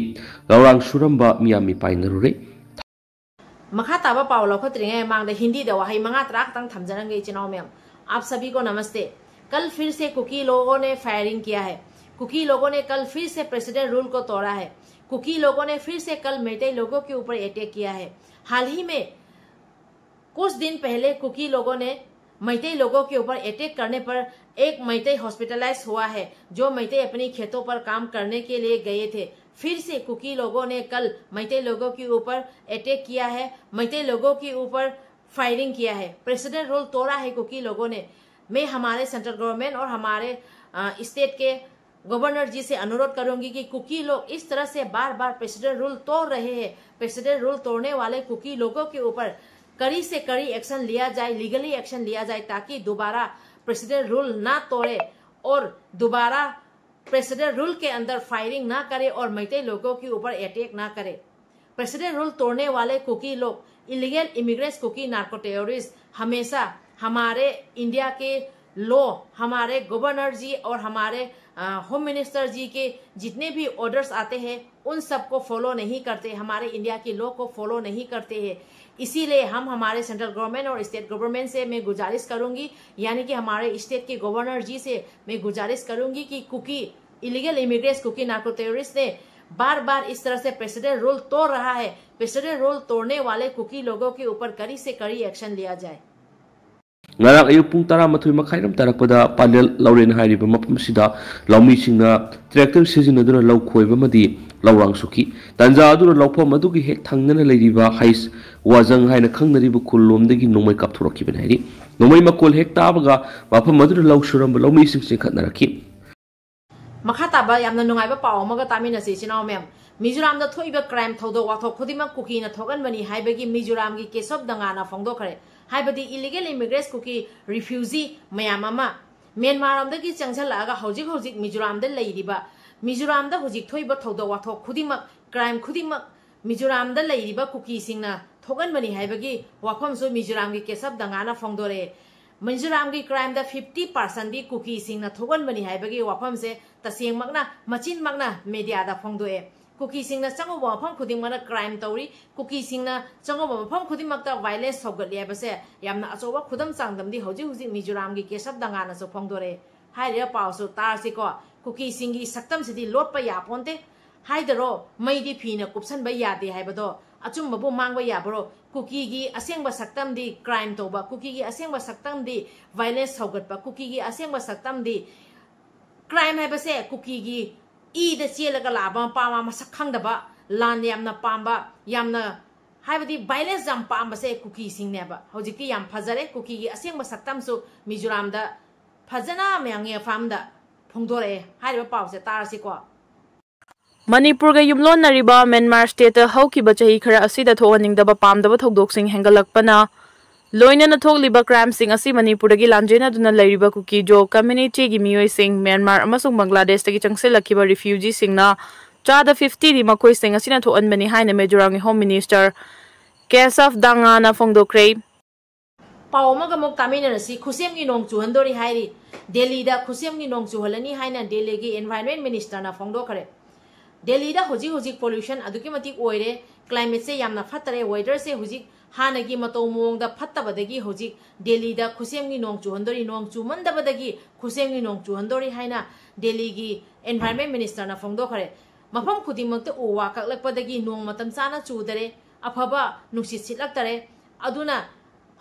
ꯂꯧꯔꯥꯡ ꯁꯨꯔꯝꯕ ꯃꯤꯌꯥꯝ ꯃꯤꯄꯥꯏꯅꯔꯨꯔꯦ꯫ ꯃꯈꯥ ꯇꯥꯕ ꯄꯥꯎ ꯂꯧꯈꯠꯇ꯭ꯔꯤꯉꯩ ꯃꯃꯥꯡꯗ ꯍꯤꯟꯗꯤꯗ ꯋꯥꯍꯩ ꯃꯉꯥ ꯇꯔꯥ ꯈꯛꯇꯪ ꯊꯝꯖꯔꯝꯒꯦ, ꯏꯆꯤꯟ ꯏꯅꯥꯎ ꯃꯌꯥꯝ꯫ आप सभी को नमस्ते। कल फिर से कुकी लोगों ने फायरिंग किया है। कुकी लोगों ने कल फिर से प्रेसिडेंट रूल को तोड़ा है। कुकी लोगों ने फिर से कल मेइतेई लोगों के ऊपर अटैक किया है। हाल ही में कुछ दिन पहले कुकी लोगों ने मेइतेई लोगों के ऊपर अटैक करने पर एक मेइतेई हॉस्पिटलाइज हुआ है, जो मेइतेई अपनी खेतों पर काम करने के लिए गए थे। फिर से कुकी लोगों ने कल मेइतेई लोगों के ऊपर अटैक किया है। मेइतेई लोगों के ऊपर फायरिंग किया है। प्रेसिडेंट रूल तोड़ा है कुकी लोगों ने। मैं हमारे सेंट्रल गवर्नमेंट और हमारे स्टेट के गवर्नर जी से अनुरोध करूंगी कि कुकी लोग इस तरह से बार बार प्रेसिडेंट रूल तोड़ रहे हैं। प्रेसिडेंट रूल तोड़ने वाले कुकी लोगों के ऊपर कड़ी से कड़ी एक्शन लिया जाए, लीगली एक्शन लिया जाए, ताकि दोबारा प्रेसिडेंट रूल ना तोड़े और दोबारा प्रेसिडेंट रूल के अंदर फायरिंग ना करे और मेइतेई लोगों के ऊपर अटैक ना करे। प्रेसिडेंट रूल तोड़ने वाले कुकी लोग, illegal immigrants, Kuki narco terrorist हमेशा हमारे इंडिया के लॉ, हमारे गवर्नर जी और हमारे होम मिनिस्टर जी के जितने भी ऑर्डर्स आते हैं, उन सब को फॉलो नहीं करते, हमारे इंडिया की लॉ को फॉलो नहीं करते हैं। इसीलिए हम हमारे सेंट्रल गवर्नमेंट और स्टेट गवर्नमेंट से मैं गुजारिश करूंगी, यानी कि हमारे स्टेट के गवर्नर जी से मैं गुजारिश करूंगी कि Kuki illegal immigrants, Kuki narco terrorist ने बार बार इस तरह से प्रेसिडेंट रूल तोड़ रहा है। प्रेसिडेंट रूल तोड़ने वाले कुकी लोगों के ऊपर कड़ी से कड़ी एक्शन लिया जाए। ꯉꯔꯥꯡ ꯑꯌꯨꯛ ꯄꯨꯡ ꯇꯔꯥꯃꯥꯊꯣꯏ ꯃꯈꯥꯏꯔꯣꯝ ꯇꯥꯔꯛꯄꯗ ꯄꯥꯂꯦꯜ ꯂꯧꯔꯦꯟ ꯍꯥꯏꯔꯤꯕ ꯃꯐꯝ ꯑꯁꯤꯗ ꯂꯧꯃꯤꯁꯤꯡꯅ ꯇ꯭ꯔꯦꯛꯇꯔ ꯁꯤꯖꯤꯟꯅꯗꯨꯅ ꯂꯧ ꯈꯣꯏꯕ ꯑꯃꯗꯤ ꯂꯧꯔꯥꯡ ꯁꯨꯈꯤ꯫ ꯇꯥꯟꯖꯥ ꯑꯗꯨꯗ ꯂꯧꯐꯝ ꯑꯗꯨꯒꯤ ꯍꯦꯛ ꯊꯪꯅꯅ ꯂꯩꯔꯤꯕ ꯍꯩꯁ ꯋꯥꯖꯪ ꯍꯥꯏꯅ ꯈꯪꯅꯔꯤꯕ ꯈꯨꯜ ꯂꯣꯝꯗꯒꯤ ꯅꯣꯡꯃꯩ ꯀꯥꯞꯊꯣꯔꯛꯈꯤꯕꯅꯤ ꯍꯥꯏꯔꯤ꯫ ꯅꯣꯡꯃꯩ ꯃꯈꯣꯜ ꯍꯦꯛ ꯇꯥꯕꯒ ꯃꯐꯝ ꯑꯗꯨꯗ ꯂꯧ ꯁꯨꯔꯝꯕ ꯂꯧꯃꯤꯁꯤꯡ ꯆꯦꯟꯈꯠꯅꯔꯛꯈꯤ꯫ ꯃꯈꯥ ꯇꯥꯕ ꯌꯥꯝꯅ ꯅꯨꯡꯉꯥꯏꯕ ꯄꯥꯎ ꯑꯃꯒ ꯇꯥꯃꯤꯟꯅꯁꯤ, ꯏꯆꯤꯟ ꯏꯅꯥꯎ ꯃꯌꯥꯝ꯫ ꯃꯤꯖꯣꯔꯥꯝꯗ ꯊꯣꯛꯏꯕ crime ꯊꯧꯗꯣꯛ ꯋꯥꯊꯣꯛ ꯈꯨꯗꯤꯡꯃꯛ ꯀꯨꯀꯤꯅ ꯊꯣꯛꯍꯟꯕꯅꯤ ꯍꯥꯏꯕꯒꯤ ꯃꯤꯖꯣꯔꯥꯝꯒꯤ ꯀꯦꯁꯕ ꯗꯪꯒꯥꯅ ꯐꯣꯡꯗꯣꯛꯈ꯭ꯔꯦ꯫ ꯍꯥꯏꯕꯗꯤ illegal immigrants ꯀꯨꯀꯤ refugee ꯃꯌꯥꯝ ꯑꯃ ꯃ꯭ꯌꯥꯟꯃꯥꯔ ꯂꯣꯝꯗꯒꯤ ꯆꯪꯁꯤꯜꯂꯛꯑꯒ ꯍꯧꯖꯤꯛ ꯍꯧꯖꯤꯛ ꯃꯤꯖꯣꯔꯥꯝꯗ ꯂꯩꯔꯤꯕ, ꯃꯤꯖꯣꯔꯥꯝꯗ ꯍꯧꯖꯤꯛ ꯊꯣꯛꯏꯕ ꯊꯧꯗꯣꯛ ꯋꯥꯊꯣꯛ ꯈꯨꯗꯤꯡꯃꯛ, crime ꯈꯨꯗꯤꯡꯃꯛ ꯃꯤꯖꯣꯔꯥꯝꯗ ꯂꯩꯔꯤꯕ ꯀꯨꯀꯤꯁꯤꯡꯅ ꯊꯣꯛꯍꯟꯕꯅꯤ ꯍꯥꯏꯕꯒꯤ ꯋꯥꯐꯝꯁꯨ ꯃꯤꯖꯣꯔꯥꯝꯒꯤ ꯀꯦꯁꯕ ꯗꯪꯒꯥꯅ ꯐꯣꯡꯗꯣꯔꯛꯑꯦ꯫ ꯃꯤꯖꯣꯔꯥꯝꯒꯤ crimeꯗ fifty percentꯗꯤ ꯀꯨꯀꯤꯁꯤꯡꯅ ꯊꯣꯛꯍꯟꯕꯅꯤ ꯍꯥꯏꯕꯒꯤ ꯋꯥꯐꯝꯁꯦ ꯇꯁꯦꯡꯃꯛꯅ, ꯃꯆꯤꯟꯃꯛꯅ mediaꯗ ꯐꯣꯡꯗꯣꯛꯑꯦ꯫ ꯀꯨꯀꯤꯁꯤꯡꯅ ꯆꯪꯉꯨꯕ ꯃꯐꯝ ꯈꯨꯗꯤꯡꯃꯛꯅ crime ꯇꯧꯔꯤ, ꯀꯨꯀꯤꯁꯤꯡꯅ ꯆꯪꯉꯨꯕ ꯃꯐꯝ ꯈꯨꯗꯤꯡꯃꯛꯇ violence ꯁꯧꯒꯠꯂꯤ ꯍꯥꯏꯕꯁꯦ ꯌꯥꯝꯅ ꯑꯆꯧꯕ ꯈꯨꯗꯝ ꯆꯥꯡꯗꯝꯗꯤ ꯍꯧꯖꯤꯛ ꯍꯧꯖꯤꯛ ꯃꯤꯖꯣꯔꯥꯝꯒꯤ ꯀꯦꯁꯕ ꯗꯪꯒꯥꯅꯁꯨ ꯐꯣꯡꯗꯣꯔꯛꯑꯦ꯫ ꯍꯥꯏꯔꯤꯕ ꯄꯥꯎꯁꯨ ꯇꯥꯔꯁꯤꯀꯣ꯫ ꯀꯨꯀꯤꯁꯤꯡꯒꯤ ꯁꯛꯇꯝꯁꯤꯗꯤ ꯂꯣꯠꯄ ꯌꯥꯄꯣꯟꯇꯦ꯫ ꯍꯥꯏꯗꯔꯣ, ꯃꯩꯗꯤ ꯐꯤꯅ ꯀꯨꯞꯁꯟꯕ ꯌꯥꯗꯦ ꯍꯥꯏꯕꯗꯣ꯫ ꯑꯆꯨꯝꯕꯕꯨ ꯃꯥꯡꯕ ꯌꯥꯕꯔꯣ? ꯀꯨꯀꯤꯒꯤ ꯑꯁꯦꯡꯕ ꯁꯛꯇꯝꯗꯤ crime ꯇꯧꯕ, ꯀꯨꯀꯤꯒꯤ ꯑꯁꯦꯡꯕ ꯁꯛꯇꯝꯗꯤ violence ꯁꯧꯒꯠꯄ, ꯀꯨꯀꯤꯒꯤ ꯑꯁꯦꯡꯕ ꯁꯛꯇꯝꯗꯤ, crime ꯍꯥꯏꯕꯁꯦ ꯀꯨꯀꯤꯒꯤ ꯏꯗ ꯆꯦꯜꯂꯒ ꯂꯥꯛꯑꯕ ꯃꯄꯥ ꯃꯃꯥ ꯃꯁꯛ ꯈꯪꯗꯕ, ꯂꯥꯟ ꯌꯥꯝꯅ ꯄꯥꯝꯕ, ꯌꯥꯝꯅ, ꯍꯥꯏꯕꯗꯤ violence ꯌꯥꯝ ꯄꯥꯝꯕꯁꯦ ꯀꯨꯀꯤꯁꯤꯡꯅꯦꯕ꯫ ꯍꯧꯖꯤꯛꯇꯤ ꯌꯥꯝ ꯐꯖꯔꯦ, ꯀꯨꯀꯤꯒꯤ ꯑꯁꯦꯡꯕ ꯁꯛꯇꯝꯁꯨ ꯃꯤꯖꯣꯔꯥꯝꯗ ꯐꯖꯅ ꯃꯌꯥꯝꯒꯤ ꯃꯐꯝꯗ ꯐꯣꯡꯗꯣꯔꯛꯑꯦ꯫ ꯍꯥꯏꯔꯤꯕ ꯄꯥꯎꯁꯦ ꯇꯥꯔꯁꯤꯀꯣ꯫ ꯃꯅꯤꯄꯨꯔꯒ ꯌꯨꯝꯂꯣꯟꯅꯔꯤꯕ ꯃ꯭ꯌꯥꯟꯃꯥꯔ stateꯇ ꯍꯧꯈꯤꯕ ꯆꯍꯤ ꯈꯔ ꯑꯁꯤꯗ ꯊꯣꯛꯍꯟꯅꯤꯡꯗꯕ ꯄꯥꯝꯗꯕ ꯊꯧꯗꯣꯛꯁꯤꯡ ꯍꯦꯟꯒꯠꯂꯛꯄꯅ ꯂꯣꯏꯅꯅ ꯊꯣꯛꯂꯤꯕ crimeꯁꯤꯡ ꯑꯁꯤ ꯃꯅꯤꯄꯨꯔꯗꯒꯤ ꯂꯥꯟꯖꯦꯟꯅꯗꯨꯅ ꯂꯩꯔꯤꯕ ꯀꯨꯀꯤꯖꯣ communityꯒꯤ ꯃꯤꯑꯣꯏꯁꯤꯡ ꯃ꯭ꯌꯥꯟꯃꯥꯔ ꯑꯃꯁꯨꯡ ꯕꯪꯒ꯭ꯂꯥꯗꯦꯁꯇꯒꯤ ꯆꯪꯁꯤꯜꯂꯛꯈꯤꯕ refugeeꯁꯤꯡꯅ ꯆꯥꯗ fiftyꯗꯤ ꯃꯈꯣꯏꯁꯤꯡ ꯑꯁꯤꯅ ꯊꯣꯛꯍꯟꯕꯅꯤ ꯍꯥꯏꯅ ꯃꯤꯖꯣꯔꯥꯝꯒꯤ Home Minister ꯀꯦꯁꯕ ꯗꯪꯒꯥꯅ ꯐꯣꯡꯗꯣꯛꯈ꯭ꯔꯦ꯫ ꯄꯥꯎ ꯑꯃꯒ ꯑꯃꯨꯛ ꯇꯥꯃꯤꯟꯅꯔꯁꯤ꯫ ꯈꯨꯁꯦꯝꯒꯤ ꯅꯣꯡ ꯆꯨꯍꯟꯗꯣꯔꯤ ꯍꯥꯏꯔꯤ꯫ ꯗꯦꯜꯂꯤꯗ ꯈꯨꯁꯦꯝꯒꯤ ꯅꯣꯡ ꯆꯨꯍꯜꯂꯅꯤ ꯍꯥꯏꯅ ꯗꯦꯜꯂꯤꯒꯤ environment ministerꯅ ꯐꯣꯡꯗꯣꯛꯈ꯭ꯔꯦ꯫ ꯗꯦꯜꯂꯤꯗ ꯍꯧꯖꯤꯛ ꯍꯧꯖꯤꯛ pollution ꯑꯗꯨꯛꯀꯤ ꯃꯇꯤꯛ ꯑꯣꯏꯔꯦ, climateꯁꯦ ꯌꯥꯝꯅ ꯐꯠꯇꯔꯦ, weatherꯁꯦ ꯍꯧꯖꯤꯛ ꯍꯥꯟꯅꯒꯤ ꯃꯇꯧ ꯃꯑꯣꯡꯗ ꯐꯠꯇꯕꯗꯒꯤ ꯍꯧꯖꯤꯛ ꯗꯦꯜꯂꯤꯗ ꯈꯨꯁꯦꯝꯒꯤ ꯅꯣꯡ ꯆꯨꯍꯟꯗꯣꯔꯤ, ꯅꯣꯡ ꯆꯨꯃꯟꯗꯕꯗꯒꯤ ꯈꯨꯁꯦꯝꯒꯤ ꯅꯣꯡ ꯆꯨꯍꯟꯗꯣꯔꯤ ꯍꯥꯏꯅ ꯗꯦꯜꯂꯤꯒꯤ environment ministerꯅ ꯐꯣꯡꯗꯣꯛꯈ꯭ꯔꯦ꯫ ꯃꯐꯝ ꯈꯨꯗꯤꯡꯃꯛꯇ ꯎ ꯋꯥ ꯀꯛꯂꯛꯄꯗꯒꯤ ꯅꯣꯡ ꯃꯇꯝ ꯆꯥꯅ ꯆꯨꯗꯔꯦ, ꯑꯐꯕ ꯅꯨꯡꯁꯤꯠ ꯁꯤꯠꯂꯛꯇꯔꯦ꯫ ꯑꯗꯨꯅ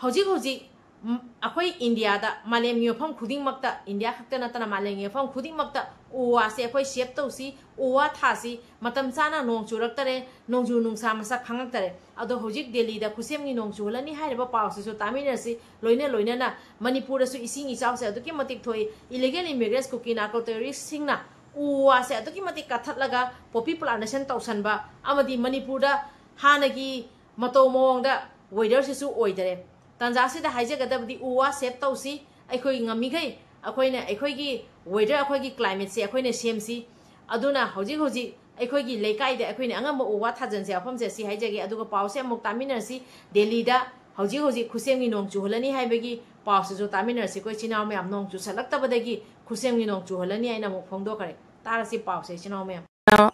ꯍꯧꯖꯤꯛ ꯍꯧꯖꯤꯛ, ꯎꯝ, ꯑꯩꯈꯣꯏ ꯏꯟꯗꯤꯌꯥꯗ, ꯃꯥꯂꯦꯝꯒꯤ ꯃꯐꯝ ꯈꯨꯗꯤꯡꯃꯛꯇ, ꯏꯟꯗꯤꯌꯥ ꯈꯛꯇ ꯅꯠꯇꯅ ꯃꯥꯂꯦꯝꯒꯤ ꯃꯐꯝ ꯈꯨꯗꯤꯡꯃꯛꯇ ꯎ ꯋꯥꯁꯦ ꯑꯩꯈꯣꯏ save ꯇꯧꯁꯤ, ꯎ ꯋꯥ ꯊꯥꯁꯤ꯫ ꯃꯇꯝ ꯆꯥꯅ ꯅꯣꯡ ꯆꯨꯔꯛꯇꯔꯦ, ꯅꯣꯡꯖꯨ ꯅꯨꯡꯁꯥ ꯃꯁꯛ ꯈꯪꯉꯛꯇꯔꯦ꯫ ꯑꯗꯣ ꯍꯧꯖꯤꯛ ꯗꯦꯜꯂꯤꯗ ꯈꯨꯁꯦꯝꯒꯤ ꯅꯣꯡ ꯆꯨꯍꯜꯂꯅꯤ ꯍꯥꯏꯔꯤꯕ ꯄꯥꯎꯁꯤꯁꯨ ꯇꯥꯃꯤꯟꯅꯁꯤ꯫ ꯂꯣꯏꯅ ꯂꯣꯏꯅꯅ ꯃꯅꯤꯄꯨꯔꯗꯁꯨ ꯏꯁꯤꯡ ꯏꯆꯥꯎꯁꯦ ꯑꯗꯨꯛꯀꯤ ꯃꯇꯤꯛ ꯊꯣꯛꯏ꯫ Illegal immigrants ꯀꯨꯀꯤ narco terroristꯁꯤꯡꯅ ꯎ ꯋꯥꯁꯦ ꯑꯗꯨꯛꯀꯤ ꯃꯇꯤꯛ ꯀꯛꯊꯠꯂꯒ poppy plantation ꯇꯧꯁꯟꯕ ꯑꯃꯗꯤ ꯃꯅꯤꯄꯨꯔꯗ ꯍꯥꯟꯅꯒꯤ ꯃꯇꯧ ꯃꯑꯣꯡꯗ weatherꯁꯤꯁꯨ ꯑꯣꯏꯗꯔꯦ꯫ ꯇꯥꯟꯖꯥꯁꯤꯗ ꯍꯥꯏꯖꯒꯗꯕꯗꯤ ꯎ ꯋꯥ save ꯇꯧꯁꯤ, ꯑꯩꯈꯣꯏ ꯉꯝꯃꯤꯈꯩ ꯑꯩꯈꯣꯏꯅ ꯑꯩꯈꯣꯏꯒꯤ weather, ꯑꯩꯈꯣꯏꯒꯤ climateꯁꯦ ꯑꯩꯈꯣꯏꯅ ꯁꯦꯝꯁꯤ꯫ ꯑꯗꯨꯅ ꯍꯧꯖꯤꯛ ꯍꯧꯖꯤꯛ ꯑꯩꯈꯣꯏꯒꯤ ꯂꯩꯀꯥꯏꯗ ꯑꯩꯈꯣꯏꯅ ꯑꯉꯝꯕ ꯎ ꯋꯥ ꯊꯥꯖꯤꯟꯁꯦ, ꯋꯥꯐꯝꯁꯦ ꯁꯤ ꯍꯥꯏꯖꯒꯦ꯫ ꯑꯗꯨꯒ ꯄꯥꯎꯁꯦ ꯑꯃꯨꯛ ꯇꯥꯃꯤꯟꯅꯔꯁꯤ, ꯗꯦꯜꯂꯤꯗ ꯍꯧꯖꯤꯛ ꯍꯧꯖꯤꯛ ꯈꯨꯠꯁꯦꯝꯒꯤ ꯅꯣꯡ ꯆꯨꯍꯜꯂꯅꯤ ꯍꯥꯏꯕꯒꯤ ꯄꯥꯎꯁꯤꯁꯨ ꯇꯥꯃꯤꯟꯅꯔꯁꯤ꯫ ꯑꯩꯈꯣꯏ ꯏꯆꯤꯟ ꯏꯅꯥꯎ ꯃꯌꯥꯝ, ꯅꯣꯡ ꯆꯨꯁꯜꯂꯛꯇꯕꯗꯒꯤ ꯈꯨꯠꯁꯦꯝꯒꯤ ꯅꯣꯡ ꯆꯨꯍꯜꯂꯅꯤ ꯍꯥꯏꯅ ꯑꯃꯨꯛ ꯐꯣꯡꯗꯣꯛꯈ꯭ꯔꯦ꯫ ꯇꯥꯔꯁꯤ ꯄꯥꯎꯁꯦ ꯏꯆꯤꯟ ꯏꯅꯥꯎ ꯃꯌꯥꯝ꯫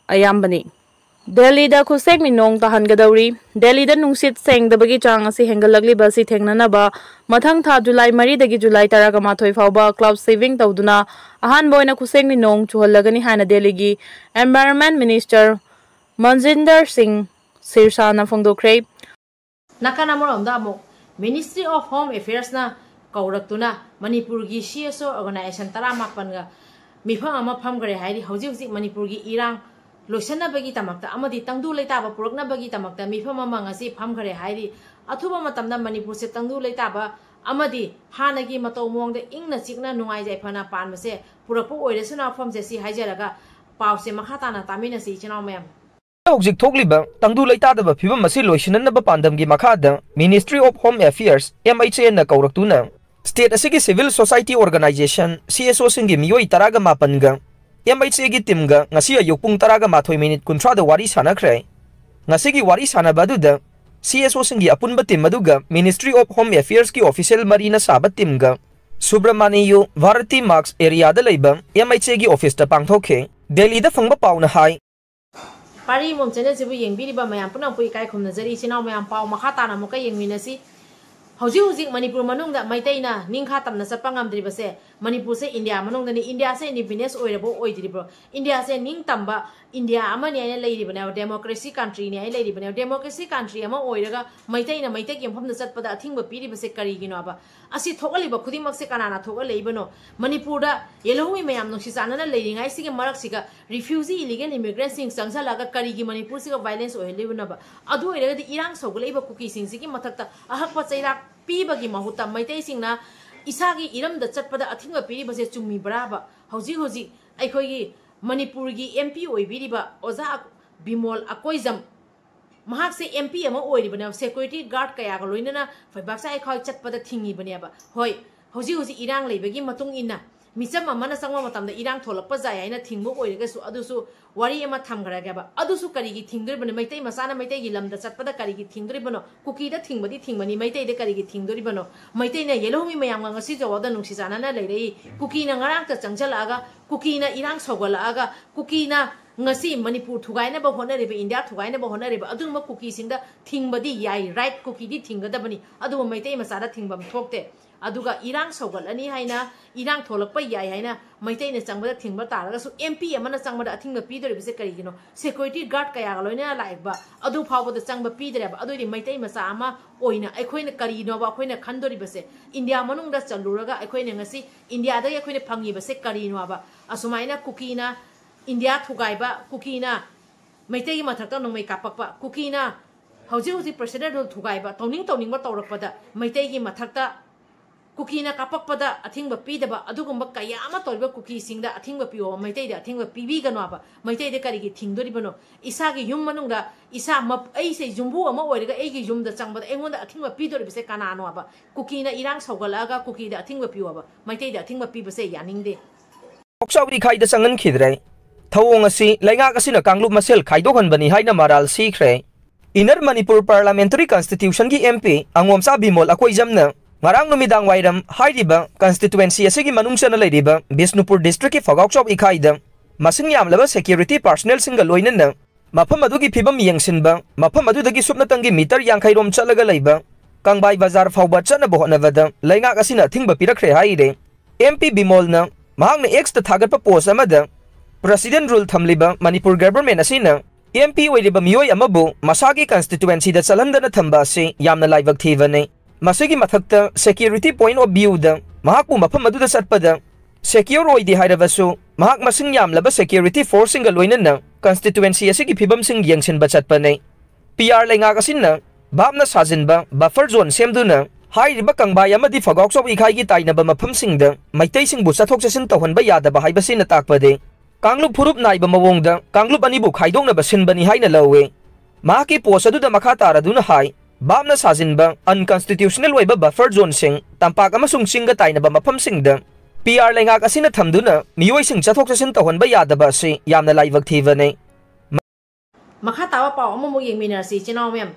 ꯑꯌꯥꯝꯕꯅꯤ꯫ ꯗꯦꯜꯂꯤꯗ ꯈꯨꯠꯁꯦꯝꯒꯤ ꯅꯣꯡ ꯇꯥꯍꯟꯒꯗꯧꯔꯤ꯫ ꯗꯦꯜꯂꯤꯗ ꯅꯨꯡꯁꯤꯠ ꯁꯦꯡꯗꯕꯒꯤ ꯆꯥꯡ ꯑꯁꯤ ꯍꯦꯟꯒꯠꯂꯛꯂꯤꯕ ꯑꯁꯤ ꯊꯦꯡꯅꯅꯕ ꯃꯊꯪ ꯊꯥ ꯖꯨꯂꯥꯏ ꯃꯔꯤꯗꯒꯤ ꯖꯨꯂꯥꯏ ꯇꯔꯥꯒ ꯃꯥꯊꯣꯏ ꯐꯥꯎꯕ cloud seeding ꯇꯧꯗꯨꯅ ꯑꯍꯥꯟꯕ ꯑꯣꯏꯅ ꯈꯨꯠꯁꯦꯝꯒꯤ ꯅꯣꯡ ꯆꯨꯍꯜꯂꯒꯅꯤ ꯍꯥꯏꯅ ꯗꯦꯜꯂꯤꯒꯤ Environment Minister ꯃꯟꯖꯤꯟꯗꯔ ꯁꯤꯡ ꯁꯤꯔꯁꯥꯅ ꯐꯣꯡꯗꯣꯛꯈ꯭ꯔꯦ꯫ ꯅꯥꯀꯟ ꯑꯃꯔꯣꯝꯗ ꯑꯃꯨꯛ Ministry of Home Affairsꯅ ꯀꯧꯔꯛꯇꯨꯅ ꯃꯅꯤꯄꯨꯔꯒꯤ CSO organization ꯇꯔꯥꯃꯥꯄꯟꯒ ꯃꯤꯐꯝ ꯑꯃ ꯐꯝꯈ꯭ꯔꯦ ꯍꯥꯏꯔꯤ꯫ ꯍꯧꯖꯤꯛ ꯍꯧꯖꯤꯛ ꯃꯅꯤꯄꯨꯔꯒꯤ ꯏꯔꯥꯡ ꯂꯣꯏꯁꯤꯟꯅꯕꯒꯤꯗꯃꯛꯇ ꯑꯃꯗꯤ ꯇꯪꯗꯨ ꯂꯩꯇꯥꯕ ꯄꯨꯔꯛꯅꯕꯒꯤꯗꯃꯛꯇ ꯃꯤꯐꯝ ꯑꯃ ꯉꯁꯤ ꯐꯝꯈ꯭ꯔꯦ ꯍꯥꯏꯔꯤ꯫ ꯑꯊꯨꯕ ꯃꯇꯝꯗ ꯃꯅꯤꯄꯨꯔꯁꯦ ꯇꯪꯗꯨ ꯂꯩꯇꯥꯕ ꯑꯃꯗꯤ ꯍꯥꯟꯅꯒꯤ ꯃꯇꯧ ꯃꯑꯣꯡꯗ ꯏꯪꯅ ꯆꯤꯛꯅ ꯅꯨꯡꯉꯥꯏ ꯌꯥꯏꯐꯅ ꯄꯥꯟꯕꯁꯦ ꯄꯨꯔꯛꯄ ꯑꯣꯏꯔꯁꯅꯨ ꯋꯥꯐꯝꯁꯦ ꯁꯤ ꯍꯥꯏꯖꯔꯒ ꯄꯥꯎꯁꯦ ꯃꯈꯥ ꯇꯥꯅ ꯇꯥꯃꯤꯟꯅꯁꯤ ꯏꯆꯤꯟ ꯏꯅꯥꯎ ꯃꯌꯥꯝ꯫ ꯍꯧꯖꯤꯛ ꯊꯣꯛꯂꯤꯕ ꯇꯪꯗꯨ ꯂꯩꯇꯥꯗꯕ ꯐꯤꯕꯝ ꯑꯁꯤ ꯂꯣꯏꯁꯤꯟꯅꯅꯕ ꯄꯥꯟꯗꯝꯒꯤ ꯃꯈꯥꯗ Ministry of Home Affairs, MHAꯅ ꯀꯧꯔꯛꯇꯨꯅ state ꯑꯁꯤꯒꯤ civil society organization, CSOꯁꯤꯡꯒꯤ ꯃꯤꯑꯣꯏ ꯇꯔꯥꯒ ꯃꯥꯄꯟꯒ MHAꯒꯤ teamꯒ ꯉꯁꯤ ꯑꯌꯨꯛ ꯄꯨꯡ ꯇꯔꯥꯒ ꯃꯥꯊꯣꯏ minute ꯀꯨꯟꯊ꯭ꯔꯥꯗ ꯋꯥꯔꯤ ꯁꯥꯟꯅꯈ꯭ꯔꯦ꯫ ꯉꯁꯤꯒꯤ ꯋꯥꯔꯤ ꯁꯥꯟꯅꯕ ꯑꯗꯨꯗ CSOꯁꯤꯡꯒꯤ ꯑꯄꯨꯟꯕ team ꯑꯗꯨꯒ Ministry of Home Affairsꯀꯤ official ꯃꯔꯤꯅ ꯁꯥꯕ teamꯒ ꯁꯨꯕ꯭ꯔꯃꯥꯅꯤꯌꯨ ꯚꯥꯔꯇꯤ ꯃꯥꯔꯛꯁ areaꯗ ꯂꯩꯕ MHAꯒꯤ officeꯇ ꯄꯥꯡꯊꯣꯛꯈꯤ꯫ ꯗꯦꯜꯂꯤꯗ ꯐꯪꯕ ꯄꯥꯎꯅ ꯍꯥꯏ꯫ ꯄꯥꯔꯤ ꯃꯣꯝ channelꯁꯤꯕꯨ ꯌꯦꯡꯕꯤꯔꯤꯕ ꯃꯌꯥꯝ ꯄꯨꯝꯅꯃꯛꯄꯨ ꯏꯀꯥꯏ ꯈꯨꯝꯅꯖꯔꯤ꯫ ꯏꯆꯤꯟ ꯏꯅꯥꯎ ꯃꯌꯥꯝ, ꯄꯥꯎ ꯃꯈꯥ ꯇꯥꯅ ꯑꯃꯨꯛꯀ ꯌꯦꯡꯃꯤꯟꯅꯁꯤ꯫ ꯍꯧꯖꯤꯛ ꯍꯧꯖꯤꯛ ꯃꯅꯤꯄꯨꯔ ꯃꯅꯨꯡꯗ ꯃꯩꯇꯩꯅ ꯅꯤꯡꯈꯥ ꯇꯝꯅ ꯆꯠꯄ ꯉꯝꯗ꯭ꯔꯤꯕꯁꯦ, ꯃꯅꯤꯄꯨꯔꯁꯦ ꯏꯟꯗꯤꯌꯥ ꯃꯅꯨꯡꯗꯅꯤ꯫ ꯏꯟꯗꯤꯌꯥꯁꯦ independence ꯑꯣꯏꯔꯕꯣ ꯑꯣꯏꯗ꯭ꯔꯤꯕ꯭ꯔꯣ? ꯏꯟꯗꯤꯌꯥꯁꯦ ꯅꯤꯡꯇꯝꯕ ꯏꯟꯗꯤꯌꯥ ꯑꯃꯅꯤ ꯍꯥꯏꯅ ꯂꯩꯔꯤꯕꯅꯦꯕ, democracy countryꯅꯤ ꯍꯥꯏꯅ ꯂꯩꯔꯤꯕꯅꯦꯕ꯫ Democracy country ꯑꯃ ꯑꯣꯏꯔꯒ ꯃꯩꯇꯩꯅ ꯃꯩꯇꯩꯒꯤ ꯃꯐꯝꯗ ꯆꯠꯄꯗ ꯑꯊꯤꯡꯕ ꯄꯤꯔꯤꯕꯁꯦ ꯀꯔꯤꯒꯤꯅꯣꯕ? ꯑꯁꯤ ꯊꯣꯛꯍꯜꯂꯤꯕ ꯈꯨꯗꯤꯡꯃꯛꯁꯦ ꯀꯅꯥꯅ ꯊꯣꯛꯍꯜꯂꯛꯏꯕꯅꯣ? ꯃꯅꯤꯄꯨꯔꯗ ꯌꯦꯜꯍꯧꯃꯤ ꯃꯌꯥꯝ ꯅꯨꯡꯁꯤ ꯆꯥꯟꯅꯅ ꯂꯩꯔꯤꯉꯩꯁꯤꯒꯤ ꯃꯔꯛꯁꯤꯒ refugee illegal immigrantꯁꯤꯡ ꯆꯪꯁꯜꯂꯛꯑꯒ ꯀꯔꯤꯒꯤ ꯃꯅꯤꯄꯨꯔꯁꯤꯒ violence ꯑꯣꯏꯍꯜꯂꯤꯕꯅꯣꯕ? ꯑꯗꯨ ꯑꯣꯏꯔꯒꯗꯤ ꯏꯔꯥꯡ ꯁꯧꯒꯠꯂꯛꯏꯕ ꯀꯨꯀꯤꯁꯤꯡꯁꯤꯒꯤ ꯃꯊꯛꯇ ꯑꯍꯛꯄ ꯆꯩꯔꯥꯛ ꯄꯤꯕꯒꯤ ꯃꯍꯨꯠꯇ ꯃꯩꯇꯩꯁꯤꯡꯅ ꯏꯁꯥꯒꯤ ꯏꯔꯝꯗ ꯆꯠꯄꯗ ꯑꯊꯤꯡꯕ ꯄꯤꯔꯤꯕꯁꯦ ꯆꯨꯝꯃꯤꯕ꯭ꯔꯥꯕ? ꯍꯧꯖꯤꯛ ꯍꯧꯖꯤꯛ ꯑꯩꯈꯣꯏꯒꯤ ꯃꯅꯤꯄꯨꯔꯒꯤ ꯑꯦꯝ ꯄꯤ ꯑꯣꯏꯕꯤꯔꯤꯕ ꯑꯣꯖꯥ ꯕꯤꯃꯣꯜ ꯑꯀꯣꯏꯖꯝ, ꯃꯍꯥꯛꯁꯦ ꯑꯦꯝ ꯄꯤ ꯑꯃ ꯑꯣꯏꯔꯤꯕꯅꯦꯕ, ꯁꯦꯀ꯭ꯌꯨꯔꯤꯇꯤ ꯒꯥꯔꯗ ꯀꯌꯥꯒ ꯂꯣꯏꯅꯅ ꯐꯩꯕꯥꯛꯆꯥꯏ ꯑꯩꯈꯣꯏ ꯆꯠꯄꯗ ꯊꯤꯡꯉꯤꯕꯅꯦꯕ꯫ ꯍꯣꯏ, ꯍꯧꯖꯤꯛ ꯍꯧꯖꯤꯛ ꯏꯔꯥꯡ ꯂꯩꯕꯒꯤ ꯃꯇꯨꯡ ꯏꯟꯅ ꯃꯤꯆꯝ ꯑꯃꯅ ꯆꯪꯕ ꯃꯇꯝꯗ ꯏꯔꯥꯡ ꯊꯣꯛꯂꯛꯄ ꯌꯥꯏ ꯍꯥꯏꯅ ꯊꯤꯡꯕ ꯑꯣꯏꯔꯒꯁꯨ, ꯑꯗꯨꯁꯨ ꯋꯥꯔꯤ ꯑꯃ ꯊꯝꯈ꯭ꯔꯒꯦꯕ꯫ ꯑꯗꯨꯁꯨ ꯀꯔꯤꯒꯤ ꯊꯤꯡꯗꯣꯔꯤꯕꯅꯣ? ꯃꯩꯇꯩ ꯃꯆꯥꯅ ꯃꯩꯇꯩꯒꯤ ꯂꯝꯗ ꯆꯠꯄꯗ ꯀꯔꯤꯒꯤ ꯊꯤꯡꯗꯣꯔꯤꯕꯅꯣ? ꯀꯨꯀꯤꯗ ꯊꯤꯡꯕꯗꯤ ꯊꯤꯡꯕꯅꯤ, ꯃꯩꯇꯩꯗ ꯀꯔꯤꯒꯤ ꯊꯤꯡꯗꯣꯔꯤꯕꯅꯣ? ꯃꯩꯇꯩꯅ ꯌꯦꯜꯍꯧꯃꯤ ꯃꯌꯥꯝꯒ ꯉꯁꯤ ꯐꯥꯎꯕꯗ ꯅꯨꯡꯁꯤ ꯆꯥꯟꯅꯅ ꯂꯩꯔꯛꯏ꯫ ꯀꯨꯀꯤꯅ ꯉꯔꯥꯡꯇ ꯆꯪꯁꯤꯜꯂꯛꯑꯒ, ꯀꯨꯀꯤꯅ ꯏꯔꯥꯡ ꯁꯧꯒꯠꯂꯛꯑꯒ, ꯀꯨꯀꯤꯅ ꯉꯁꯤ ꯃꯅꯤꯄꯨꯔ ꯊꯨꯒꯥꯏꯅꯕ ꯍꯣꯠꯅꯔꯤꯕ, ꯏꯟꯗꯤꯌꯥ ꯊꯨꯒꯥꯏꯅꯕ ꯍꯣꯠꯅꯔꯤꯕ ꯑꯗꯨꯒꯨꯝꯕ ꯀꯨꯀꯤꯁꯤꯡꯗ ꯊꯤꯡꯕꯗꯤ ꯌꯥꯏ, ꯔꯥꯏꯠ, ꯀꯨꯀꯤꯗꯤ ꯊꯤꯡꯒꯗꯕꯅꯤ, ꯑꯗꯨꯕꯨ ꯃꯩꯇꯩ ꯃꯆꯥꯗ ꯊꯤꯡꯐꯝ ꯊꯣꯛꯇꯦ꯫ ꯑꯗꯨꯒ ꯏꯔꯥꯡ ꯁꯧꯒꯠꯂꯅꯤ ꯍꯥꯏꯅ, ꯏꯔꯥꯡ ꯊꯣꯛꯂꯛꯄ ꯌꯥꯏ ꯍꯥꯏꯅ ꯃꯩꯇꯩꯅ ꯆꯪꯕꯗ ꯊꯤꯡꯕ ꯇꯥꯔꯒꯁꯨ, ꯑꯦꯝ ꯄꯤ ꯑꯃꯅ ꯆꯪꯕꯗ ꯑꯊꯤꯡꯕ ꯄꯤꯗꯣꯔꯤꯕꯁꯦ ꯀꯔꯤꯒꯤꯅꯣ? ꯁꯦꯀ꯭ꯌꯨꯔꯤꯇꯤ ꯒꯥꯔꯗ ꯀꯌꯥꯒ ꯂꯣꯏꯅꯅ ꯂꯥꯛꯏꯕ ꯑꯗꯨ ꯐꯥꯎꯕꯗ ꯆꯪꯕ ꯄꯤꯗ꯭ꯔꯦꯕ꯫ ꯑꯗꯨꯑꯣꯏꯗꯤ ꯃꯩꯇꯩ ꯃꯆꯥ ꯑꯃ ꯑꯣꯏꯅ ꯑꯩꯈꯣꯏꯅ ꯀꯔꯤꯅꯣꯕ ꯑꯩꯈꯣꯏꯅ ꯈꯟꯗꯣꯔꯤꯕꯁꯦ? ꯏꯟꯗꯤꯌꯥ ꯃꯅꯨꯡꯗ ꯆꯜꯂꯨꯔꯒ ꯑꯩꯈꯣꯏꯅ ꯉꯁꯤ ꯏꯟꯗꯤꯌꯥꯗꯒꯤ ꯑꯩꯈꯣꯏꯅ ꯐꯪꯉꯤꯕꯁꯦ ꯀꯔꯤꯅꯣꯕ? ꯑꯁꯨꯃꯥꯏꯅ ꯀꯨꯀꯤꯅ ꯏꯟꯗꯤꯌꯥ ꯊꯨꯒꯥꯏꯕ, ꯀꯨꯀꯤꯅ ꯃꯩꯇꯩꯒꯤ ꯃꯊꯛꯇ ꯅꯣꯡꯃꯩ ꯀꯥꯞꯄꯛꯄ, ꯀꯨꯀꯤꯅ ꯍꯧꯖꯤꯛ ꯍꯧꯖꯤꯛ ꯄ꯭ꯔꯦꯁꯤꯗꯦꯟ ꯔꯨꯜ ꯊꯨꯒꯥꯏꯕ, ꯇꯧꯅꯤꯡ ꯇꯧꯅꯤꯡꯕ ꯇꯧꯔꯛꯄꯗ ꯃꯩꯇꯩꯒꯤ ꯃꯊꯛꯇ ꯀꯨꯀꯤꯅ ꯀꯥꯞꯄꯛꯄꯗ ꯑꯊꯤꯡꯕ ꯄꯤꯗꯕ, ꯑꯗꯨꯒꯨꯝꯕ ꯀꯌꯥ ꯑꯃ ꯇꯧꯔꯤꯕ ꯀꯨꯀꯤꯁꯤꯡꯗ ꯑꯊꯤꯡꯕ ꯄꯤꯌꯣꯕ, ꯃꯩꯇꯩꯗ ꯑꯊꯤꯡꯕ ꯄꯤꯕꯤꯒꯅꯣꯕ꯫ ꯃꯩꯇꯩꯗ ꯀꯔꯤꯒꯤ ꯊꯤꯡꯗꯣꯔꯤꯕꯅꯣ? ꯏꯁꯥꯒꯤ ꯌꯨꯝ ꯃꯅꯨꯡꯗ ꯏꯁꯥ ꯃꯞ-, ꯑꯩꯁꯦ ꯌꯨꯝꯕꯨ ꯑꯃ ꯑꯣꯏꯔꯒ ꯑꯩꯒꯤ ꯌꯨꯝꯗ ꯆꯪꯕꯗ ꯑꯩꯉꯣꯟꯗ ꯑꯊꯤꯡꯕ ꯄꯤꯗꯣꯔꯤꯕꯁꯦ ꯀꯅꯥꯅꯣꯕ? ꯀꯨꯀꯤꯅ ꯏꯔꯥꯡ ꯁꯧꯒꯠꯂꯛꯑꯒ ꯀꯨꯀꯤꯗ ꯑꯊꯤꯡꯕ ꯄꯤꯌꯣꯕ, ꯃꯩꯇꯩꯗ ꯑꯊꯤꯡꯕ ꯄꯤꯕꯁꯦ ꯌꯥꯅꯤꯡꯗꯦ꯫ ꯀꯣꯛꯆꯥꯎꯕꯤ ꯏꯀꯥꯏꯗ ꯆꯪꯍꯟꯈꯤꯗ꯭ꯔꯦ꯫ ꯊꯧꯑꯣꯡ ꯑꯁꯤ ꯂꯩꯉꯥꯛ ꯑꯁꯤꯅ ꯀꯥꯡꯂꯨꯞ ꯃꯁꯦꯜ ꯈꯥꯏꯗꯣꯛꯍꯟꯕꯅꯤ ꯍꯥꯏꯅ ꯃꯔꯥꯜ ꯁꯤꯈ꯭ꯔꯦ꯫ Inner Manipur ꯄꯥꯔꯂꯥꯃꯦꯟꯇꯔꯤ ꯀꯟꯁꯇꯤꯇ꯭ꯌꯨꯁꯟꯒꯤ M P ꯑꯉꯣꯝꯆꯥ Bimol ꯑꯀꯣꯏꯖꯝꯅ ꯉꯔꯥꯡ ꯅꯨꯃꯤꯗꯥꯡ ꯋꯥꯏꯔꯝ ꯍꯥꯏꯔꯤꯕ ꯀꯟꯁꯇꯤꯇ꯭ꯋꯦꯟꯁꯤ ꯑꯁꯤꯒꯤ ꯃꯅꯨꯡ ꯆꯟꯅ ꯂꯩꯔꯤꯕ ꯕꯤꯁꯅꯨꯄꯨꯔ ꯗꯤꯁꯇ꯭ꯔꯤꯛꯀꯤ ꯐꯒꯥꯎꯆꯥꯎ ꯏꯀꯥꯏꯗ ꯃꯁꯤꯡ ꯌꯥꯝꯂꯕ ꯁꯦꯀ꯭ꯌꯨꯔꯤꯇꯤ ꯄꯥꯔꯁꯅꯦꯜꯁꯤꯡꯒ ꯂꯣꯏꯅꯅ ꯃꯐꯝ ꯑꯗꯨꯒꯤ ꯐꯤꯕꯝ ꯌꯦꯡꯁꯤꯟꯕ, ꯃꯐꯝ ꯑꯗꯨꯗꯒꯤ ꯁꯨꯞꯅꯇꯪꯒꯤ ꯃꯤꯇꯔ ꯌꯥꯡꯈꯩ ꯔꯣꯝ ꯆꯠꯂꯒ ꯂꯩꯕ ꯀꯪꯕꯥꯏ ꯕꯖꯥꯔ ꯐꯥꯎꯕ ꯆꯠꯅꯕ ꯍꯣꯠꯅꯕꯗ ꯂꯩꯉꯥꯛ ꯑꯁꯤꯅ ꯑꯊꯤꯡꯕ ꯄꯤꯔꯛꯈ꯭ꯔꯦ ꯍꯥꯏꯔꯦ꯫ ꯑꯦꯝ ꯄꯤ ꯕꯤꯃꯣꯜꯅ ꯃꯍꯥꯛꯅ ꯑꯦꯛꯁꯇ ꯊꯥꯒꯠꯄ ꯄꯣꯁ ꯑꯃꯗ ꯄ꯭ꯔꯦꯁꯤꯗꯦꯟ ꯔꯨꯜ ꯊꯝꯂꯤꯕ ꯃꯅꯤꯄꯨꯔ ꯒꯚꯔꯟꯃꯦꯟꯠ ꯑꯁꯤꯅ ꯑꯦꯝ ꯄꯤ ꯑꯣꯏꯔꯤꯕ ꯃꯤꯑꯣꯏ ꯑꯃꯕꯨ ꯃꯁꯥꯒꯤ ꯀꯟꯁꯇꯤꯇ꯭ꯋꯦꯟꯁꯤꯗ ꯆꯠꯍꯟꯗꯅ ꯊꯝꯕ ꯑꯁꯤ ꯌꯥꯝꯅ ꯂꯥꯏꯕꯛ ꯊꯤꯕꯅꯤ꯫ ꯃꯁꯤꯒꯤ ꯃꯊꯛꯇ ꯁꯦꯀ꯭ꯌꯨꯔꯤꯇꯤ ꯄꯣꯏꯟꯠ ꯑꯣꯐ ꯚ꯭ꯌꯨꯗ ꯃꯍꯥꯛꯄꯨ ꯃꯐꯝ ꯑꯗꯨꯗ ꯆꯠꯄꯗ ꯁꯦꯀ꯭ꯌꯣꯔ ꯑꯣꯏꯗꯦ ꯍꯥꯏꯔꯕꯁꯨ, ꯃꯍꯥꯛ ꯃꯁꯤꯡ ꯌꯥꯝꯂꯕ ꯁꯦꯀ꯭ꯌꯨꯔꯤꯇꯤ ꯐꯣꯔꯁꯁꯤꯡꯒ ꯂꯣꯏꯅꯅ ꯀꯟꯁꯇꯤꯇ꯭ꯋꯦꯟꯁꯤ ꯑꯁꯤꯒꯤ ꯐꯤꯕꯝꯁꯤꯡ ꯌꯦꯡꯁꯤꯟꯕ ꯆꯠꯄꯅꯤ꯫ ꯄꯤ ꯑꯥꯔ ꯂꯩꯉꯥꯛ ꯑꯁꯤꯅ ꯚꯥꯞꯅ ꯁꯥꯖꯤꯟꯕ ꯕꯐꯔ ꯖꯣꯟ ꯁꯦꯝꯗꯨꯅ ꯍꯥꯏꯔꯤꯕ ꯀꯪꯕꯥꯏ ꯑꯃꯗꯤ ꯐꯒꯥꯎꯆꯥꯎ ꯏꯀꯥꯏꯒꯤ ꯇꯥꯏꯅꯕ ꯃꯐꯝꯁꯤꯡꯗ ꯃꯩꯇꯩꯁꯤꯡꯕꯨ ꯆꯠꯊꯣꯛ ꯆꯠꯁꯤꯟ ꯇꯧꯍꯟꯕ ꯌꯥꯗꯕ ꯍꯥꯏꯕꯁꯤꯅ ꯇꯥꯛꯄꯗꯤ ꯀꯥꯡꯂꯨꯞ ꯐꯨꯔꯨꯞ ꯅꯥꯏꯕ ꯃꯑꯣꯡꯗ ꯀꯥꯡꯂꯨꯞ ꯑꯅꯤꯕꯨ ꯈꯥꯏꯗꯣꯛꯅꯕ ꯁꯤꯟꯕꯅꯤ ꯍꯥꯏꯅ ꯂꯧꯏ꯫ ꯃꯍꯥꯛꯀꯤ ꯄꯣꯁ ꯑꯗꯨꯗ ꯃꯈꯥ ꯇꯥꯔꯗꯨꯅ ꯍꯥꯏ, ꯚꯥꯞꯅ ꯁꯥꯖꯤꯟꯕ unconstitutional ꯑꯣꯏꯕ buffer zoneꯁꯤꯡ ꯇꯝꯄꯥꯛ ꯑꯃꯁꯨꯡ ꯆꯤꯡꯒ ꯇꯥꯏꯅꯕ ꯃꯐꯝꯁꯤꯡꯗ ꯄꯤ ꯑꯥꯔ ꯂꯩꯉꯥꯛ ꯑꯁꯤꯅ ꯊꯝꯗꯨꯅ ꯃꯤꯑꯣꯏꯁꯤꯡ ꯆꯠꯊꯣꯛ ꯆꯠꯁꯤꯟ ꯇꯧꯍꯟꯕ ꯌꯥꯗꯕ ꯑꯁꯤ ꯌꯥꯝꯅ ꯂꯥꯏꯕꯛ ꯊꯤꯕꯅꯤ꯫ ꯃꯈꯥ ꯇꯥꯕ ꯄꯥꯎ ꯑꯃꯃꯨꯛ ꯌꯦꯡꯃꯤꯟꯅꯔꯁꯤ, ꯏꯆꯤꯟ ꯏꯅꯥꯎ ꯃꯌꯥꯝ꯫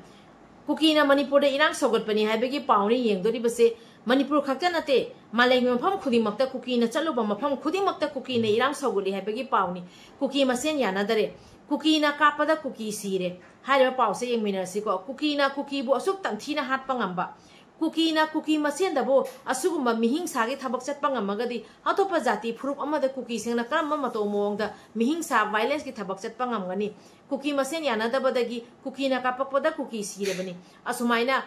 ꯀꯨꯀꯤꯅ ꯃꯅꯤꯄꯨꯔꯗ ꯏꯔꯥꯡ ꯁꯧꯒꯠꯄꯅꯤ ꯍꯥꯏꯕꯒꯤ ꯄꯥꯎꯅꯤ ꯌꯦꯡꯗꯣꯔꯤꯕꯁꯦ꯫ ꯃꯅꯤꯄꯨꯔ ꯈꯛꯇ ꯅꯠꯇꯦ, ꯃꯥꯂꯦꯝꯒꯤ ꯃꯐꯝ ꯈꯨꯗꯤꯡꯃꯛꯇ ꯀꯨꯀꯤꯅ ꯆꯠꯂꯨꯕ ꯃꯐꯝ ꯈꯨꯗꯤꯡꯃꯛꯇ ꯀꯨꯀꯤꯅ ꯏꯔꯥꯡ ꯁꯧꯒꯠꯂꯤ ꯍꯥꯏꯕꯒꯤ ꯄꯥꯎꯅꯤ꯫ ꯀꯨꯀꯤ ꯃꯁꯦꯟ ꯌꯥꯅꯗꯔꯦ, ꯀꯨꯀꯤꯅ ꯀꯥꯞꯄꯗ ꯀꯨꯀꯤ ꯁꯤꯔꯦ꯫ ꯍꯥꯏꯔꯤꯕ ꯄꯥꯎꯁꯦ ꯌꯦꯡꯃꯤꯟꯅꯔꯁꯤꯀꯣ꯫ ꯀꯨꯀꯤꯅ ꯀꯨꯀꯤꯕꯨ ꯑꯁꯨꯛ ꯇꯝꯊꯤꯅ ꯍꯥꯠꯄ ꯉꯝꯕ, ꯀꯨꯀꯤꯅ ꯀꯨꯀꯤ ꯃꯁꯦꯟꯗꯕꯨ ꯑꯁꯤꯒꯨꯝꯕ ꯃꯤꯍꯤꯡꯁꯥꯒꯤ ꯊꯕꯛ ꯆꯠꯄ ꯉꯝꯃꯒꯗꯤ ꯑꯇꯣꯞꯄ ꯖꯥꯇꯤ ꯐꯨꯔꯨꯞ ꯑꯃꯗ ꯀꯨꯀꯤꯁꯤꯡꯅ ꯀꯔꯝꯕ ꯃꯇꯧ ꯃꯑꯣꯡꯗ ꯃꯤꯍꯤꯡꯁꯥ, violenceꯀꯤ ꯊꯕꯛ ꯆꯠꯄ ꯉꯝꯒꯅꯤ? ꯀꯨꯀꯤ ꯃꯁꯦꯟ ꯌꯥꯅꯗꯕꯗꯒꯤ, ꯀꯨꯀꯤꯅ ꯀꯥꯞꯄꯛꯄꯗ ꯀꯨꯀꯤ ꯁꯤꯔꯕꯅꯤ꯫ ꯑꯁꯨꯃꯥꯏꯅ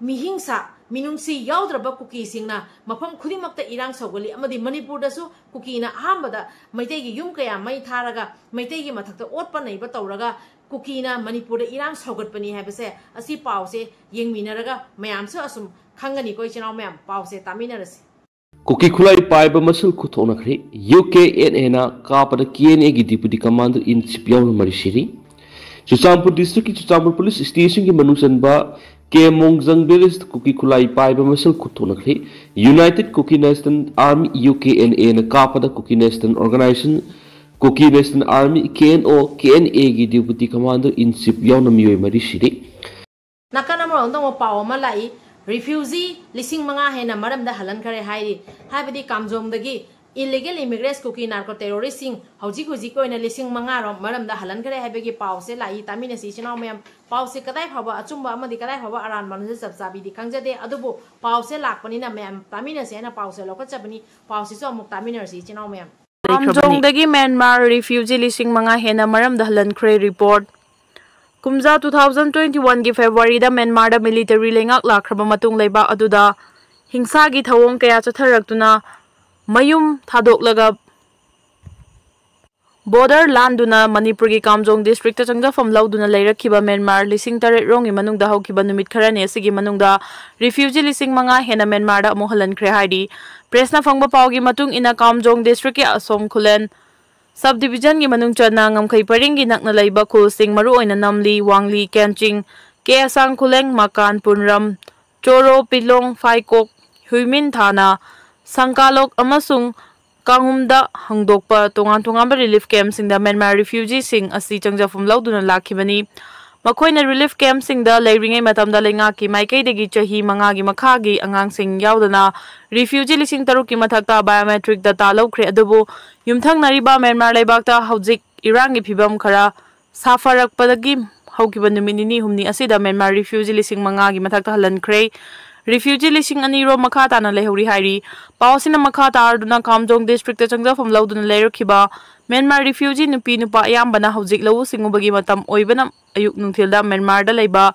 ꯃꯤꯍꯤꯡꯁꯥ, ꯃꯤꯅꯨꯡꯁꯤ ꯌꯥꯎꯗ꯭ꯔꯕ ꯀꯨꯀꯤꯁꯤꯡꯅ ꯃꯐꯝ ꯈꯨꯗꯤꯡꯃꯛꯇ ꯏꯔꯥꯡ ꯁꯧꯒꯠꯂꯤ, ꯑꯃꯗꯤ ꯃꯅꯤꯄꯨꯔꯗꯁꯨ ꯀꯨꯀꯤꯅ ꯑꯍꯥꯟꯕꯗ ꯃꯩꯇꯩꯒꯤ ꯌꯨꯝ ꯀꯌꯥ ꯃꯩ ꯊꯥꯔꯒ, ꯃꯩꯇꯩꯒꯤ ꯃꯊꯛꯇ ꯑꯣꯠꯄ ꯅꯩꯕ ꯇꯧꯔꯒ ꯀꯨꯀꯤꯅ ꯃꯅꯤꯄꯨꯔꯗ ꯏꯔꯥꯡ ꯁꯧꯒꯠꯄꯅꯤ ꯍꯥꯏꯕꯁꯦ, ꯑꯁꯤ ꯄꯥꯎꯁꯦ ꯌꯦꯡꯃꯤꯟꯅꯔꯒ ꯃꯌꯥꯝꯁꯨ ꯑꯁꯨꯝ ꯈꯪꯒꯅꯤꯀꯣ, ꯏꯆꯤꯟ ꯏꯅꯥꯎ ꯃꯌꯥꯝ꯫ ꯄꯥꯎꯁꯦ ꯇꯥꯃꯤꯟꯅꯔꯁꯤ꯫ ꯀꯨꯀꯤ ꯈꯨꯠꯂꯥꯏ ꯄꯥꯏꯕ ꯃꯁꯦꯜ ꯈꯨꯠꯊꯣꯛꯅꯈ꯭ꯔꯦ꯫ ꯌꯨ ꯀꯦ ꯑꯦꯟ ꯑꯦꯅ ꯀꯥꯞꯄꯗ ꯀꯦ ꯑꯦꯟ ꯑꯦꯒꯤ deputy commander in chief ꯌꯥꯎꯅ ꯃꯔꯤ ꯁꯤꯔꯤ꯫ ꯆꯨꯔꯆꯥꯟꯄꯨꯔ districtꯀꯤ ꯆꯨꯔꯆꯥꯟꯄꯨꯔ police stationꯒꯤ ꯃꯅꯨꯡ ꯆꯟꯕ ꯀꯦ ꯃꯣꯡꯖꯪ village ꯀꯨꯀꯤ ꯈꯨꯠꯂꯥꯏ ꯄꯥꯏꯕ ꯃꯁꯦꯜ ꯈꯨꯠꯊꯣꯛꯅꯈ꯭ꯔꯦ꯫ United Kuki National Army, U K N ꯑꯦꯅ ꯀꯥꯞꯄꯗ Kuki national organisation, Kuki national army, K N O, K N ꯑꯦꯒꯤ deputy commander in chief ꯌꯥꯎꯅ ꯃꯤꯑꯣꯏ ꯃꯔꯤ ꯁꯤꯔꯤ꯫ ꯅꯥꯀꯟ ꯑꯃꯔꯣꯝꯗ ꯑꯃꯨꯛ ꯄꯥꯎ ꯑꯃ ꯂꯥꯛꯏ, refugee ꯂꯤꯁꯤꯡ ꯃꯉꯥ ꯍꯦꯟꯅ ꯃꯔꯝꯗ ꯍꯜꯍꯟꯈ꯭ꯔꯦ ꯍꯥꯏꯔꯤ꯫ ꯍꯥꯏꯕꯗꯤ ꯀꯥꯝꯖꯣꯡꯗꯒꯤ illegal immigrants ꯀꯨꯀꯤ narco terroristꯁꯤꯡ ꯍꯧꯖꯤꯛ ꯍꯧꯖꯤꯛꯀꯤ ꯑꯣꯏꯅ ꯂꯤꯁꯤꯡ ꯃꯉꯥ ꯔꯣꯝ ꯃꯔꯝꯗ ꯍꯜꯍꯟꯈ꯭ꯔꯦ ꯍꯥꯏꯕꯒꯤ ꯄꯥꯎꯁꯦ ꯂꯥꯛꯏ꯫ ꯇꯥꯃꯤꯟꯅꯁꯤ ꯏꯆꯤꯟ ꯏꯅꯥꯎ ꯃꯌꯥꯝ꯫ ꯄꯥꯎꯁꯦ ꯀꯗꯥꯏ ꯐꯥꯎꯕ ꯑꯆꯨꯝꯕ ꯑꯃꯗꯤ ꯀꯗꯥꯏ ꯐꯥꯎꯕ ꯑꯔꯥꯟꯕꯅꯣꯁꯦ ꯆꯞ ꯆꯥꯕꯤꯗꯤ ꯈꯪꯖꯗꯦ, ꯑꯗꯨꯕꯨ ꯄꯥꯎꯁꯦ ꯂꯥꯛꯄꯅꯤꯅ ꯃꯌꯥꯝ ꯇꯥꯃꯤꯟꯅꯁꯤ ꯍꯥꯏꯅ ꯄꯥꯎꯁꯦ ꯂꯧꯈꯠꯆꯕꯅꯤ꯫ ꯄꯥꯎꯁꯤꯁꯨ ꯑꯃꯨꯛ ꯇꯥꯃꯤꯟꯅꯔꯁꯤ ꯏꯆꯤꯟ ꯏꯅꯥꯎ ꯃꯌꯥꯝ꯫ ꯂꯩꯈ꯭ꯔꯕꯅꯤ꯫ ꯀꯥꯝꯖꯣꯡꯗꯒꯤ ꯃ꯭ꯌꯥꯟꯃꯥꯔ refugee ꯂꯤꯁꯤꯡ ꯃꯉꯥ ꯍꯦꯟꯅ ꯃꯔꯝꯗ ꯍꯜꯍꯟꯈ꯭ꯔꯦ꯫ Report꯫ ꯀꯨꯝꯖꯥ two thousand twenty oneꯒꯤ Februaryꯗ ꯃ꯭ꯌꯥꯟꯃꯥꯔꯗ military ꯂꯩꯉꯥꯛ ꯂꯥꯛꯈ꯭ꯔꯕ ꯃꯇꯨꯡ ꯂꯩꯕꯥꯛ ꯑꯗꯨꯗ ꯍꯤꯡꯁꯥꯒꯤ ꯊꯧꯑꯣꯡ ꯀꯌꯥ ꯆꯠꯊꯔꯛꯇꯨꯅ ꯃꯌꯨꯝ ꯊꯥꯗꯣꯛꯂꯒ border ꯂꯥꯟꯗꯨꯅ ꯃꯅꯤꯄꯨꯔꯒꯤ ꯀꯥꯝꯖꯣꯡ districtꯇ ꯆꯪꯖꯐꯝ ꯂꯧꯗꯨꯅ ꯂꯩꯔꯛꯈꯤꯕ ꯃ꯭ꯌꯥꯟꯃꯥꯔ ꯂꯤꯁꯤꯡ ꯇꯔꯦꯠ ꯔꯣꯝꯒꯤ ꯃꯅꯨꯡꯗ ꯍꯧꯈꯤꯕ ꯅꯨꯃꯤꯠ ꯈꯔꯅꯤ ꯑꯁꯤꯒꯤ ꯃꯅꯨꯡꯗ refugee ꯂꯤꯁꯤꯡ ꯃꯉꯥ ꯍꯦꯟꯅ ꯃ꯭ꯌꯥꯟꯃꯥꯔꯗ ꯑꯃꯨꯛ ꯍꯜꯍꯟꯈ꯭ꯔꯦ ꯍꯥꯏꯔꯤ꯫ Pressꯅ ꯐꯪꯕ ꯄꯥꯎꯒꯤ ꯃꯇꯨꯡ ꯏꯟꯅ ꯀꯥꯝꯖꯣꯡ districtꯀꯤ ꯑꯁꯣꯝ ꯈꯨꯂꯦꯟ Sub Division ꯒꯤ ꯃꯅꯨꯡ ꯆꯟꯅ ꯉꯝꯈꯩ ꯄꯔꯤꯡꯒꯤ ꯅꯛꯅ ꯂꯩꯕ ꯈꯨꯜꯁꯤꯡ, ꯃꯔꯨꯑꯣꯏꯅ ꯅꯝꯂꯤ, ꯋꯥꯡꯂꯤ, ꯀꯦꯟꯆꯤꯡ, ꯀꯦ ꯑꯁꯥꯡ ꯈꯨꯂꯦꯡ, ꯃꯀꯥꯟ, ꯄꯨꯟꯔꯝ, ꯆꯣꯔꯣ, ꯄꯤꯂꯣꯡ, ꯐꯥꯏꯀꯣꯛ, ꯍꯨꯏꯃꯤꯟ ꯊꯥꯅ, ꯁꯪꯀꯥꯂꯣꯛ ꯑꯃꯁꯨꯡ ꯀꯥꯡꯍꯨꯝꯗ ꯍꯥꯡꯗꯣꯛꯄ ꯇꯣꯉꯥꯟ ꯇꯣꯉꯥꯟꯕ relief camp ꯁꯤꯡꯗ ꯃ꯭ꯌꯥꯟꯃꯥꯔ refugee ꯁꯤꯡ ꯑꯁꯤ ꯆꯪꯖꯐꯝ ꯂꯧꯗꯨꯅ ꯂꯥꯛꯈꯤꯕꯅꯤ꯫ ꯃꯈꯣꯏꯅ relief camp ꯁꯤꯡꯗ ꯂꯩꯔꯤꯉꯩ ꯃꯇꯝꯗ ꯂꯩꯉꯥꯛꯀꯤ ꯃꯥꯏꯀꯩꯗꯒꯤ ꯆꯍꯤ ꯃꯉꯥꯒꯤ ꯃꯈꯥꯒꯤ ꯑꯉꯥꯡꯁꯤꯡ ꯌꯥꯎꯗꯅ refugee ꯂꯤꯁꯤꯡ ꯇꯔꯨꯛꯀꯤ ꯃꯊꯛꯇ biometric data ꯂꯧꯈ꯭ꯔꯦ꯫ ꯑꯗꯨꯕꯨ ꯌꯨꯝꯊꯪꯅꯔꯤꯕ ꯃ꯭ꯌꯥꯟꯃꯥꯔ ꯂꯩꯕꯥꯛꯇ ꯍꯧꯖꯤꯛ ꯏꯔꯥꯡꯒꯤ ꯐꯤꯕꯝ ꯈꯔ ꯁꯥꯐꯔꯛꯄꯗꯒꯤ ꯍꯧꯈꯤꯕ ꯅꯨꯃꯤꯠ ꯅꯤꯅꯤ ꯍꯨꯝꯅꯤ ꯑꯁꯤꯗ ꯃ꯭ꯌꯥꯟꯃꯥꯔ refugee ꯂꯤꯁꯤꯡ ꯃꯉꯥꯒꯤ ꯃꯊꯛꯇ ꯍꯜꯍꯟꯈ꯭ꯔꯦ꯫ Refugee ꯂꯤꯁꯤꯡ ꯑꯅꯤ ꯔꯣꯝ ꯃꯈꯥ ꯇꯥꯅ ꯂꯩꯍꯧꯔꯤ ꯍꯥꯏꯔꯤ꯫ ꯄꯥꯎ ꯑꯁꯤꯅ ꯃꯈꯥ ꯇꯥꯔꯗꯨꯅ ꯀꯥꯝꯖꯣꯡ district ꯇ ꯆꯪꯖꯐꯝ ꯂꯧꯗꯨꯅ ꯂꯩꯔꯛꯈꯤꯕ ꯃ꯭ꯌꯥꯟꯃꯥꯔ refugee ꯅꯨꯄꯤ ꯅꯨꯄꯥ ꯑꯌꯥꯝꯕꯅ ꯍꯧꯖꯤꯛ ꯂꯧꯎ ꯁꯤꯡꯎꯕꯒꯤ ꯃꯇꯝ ꯑꯣꯏꯕꯅ ꯑꯌꯨꯛ ꯅꯨꯡꯊꯤꯜꯗ ꯃ꯭ꯌꯥꯟꯃꯥꯔꯗ ꯂꯩꯕ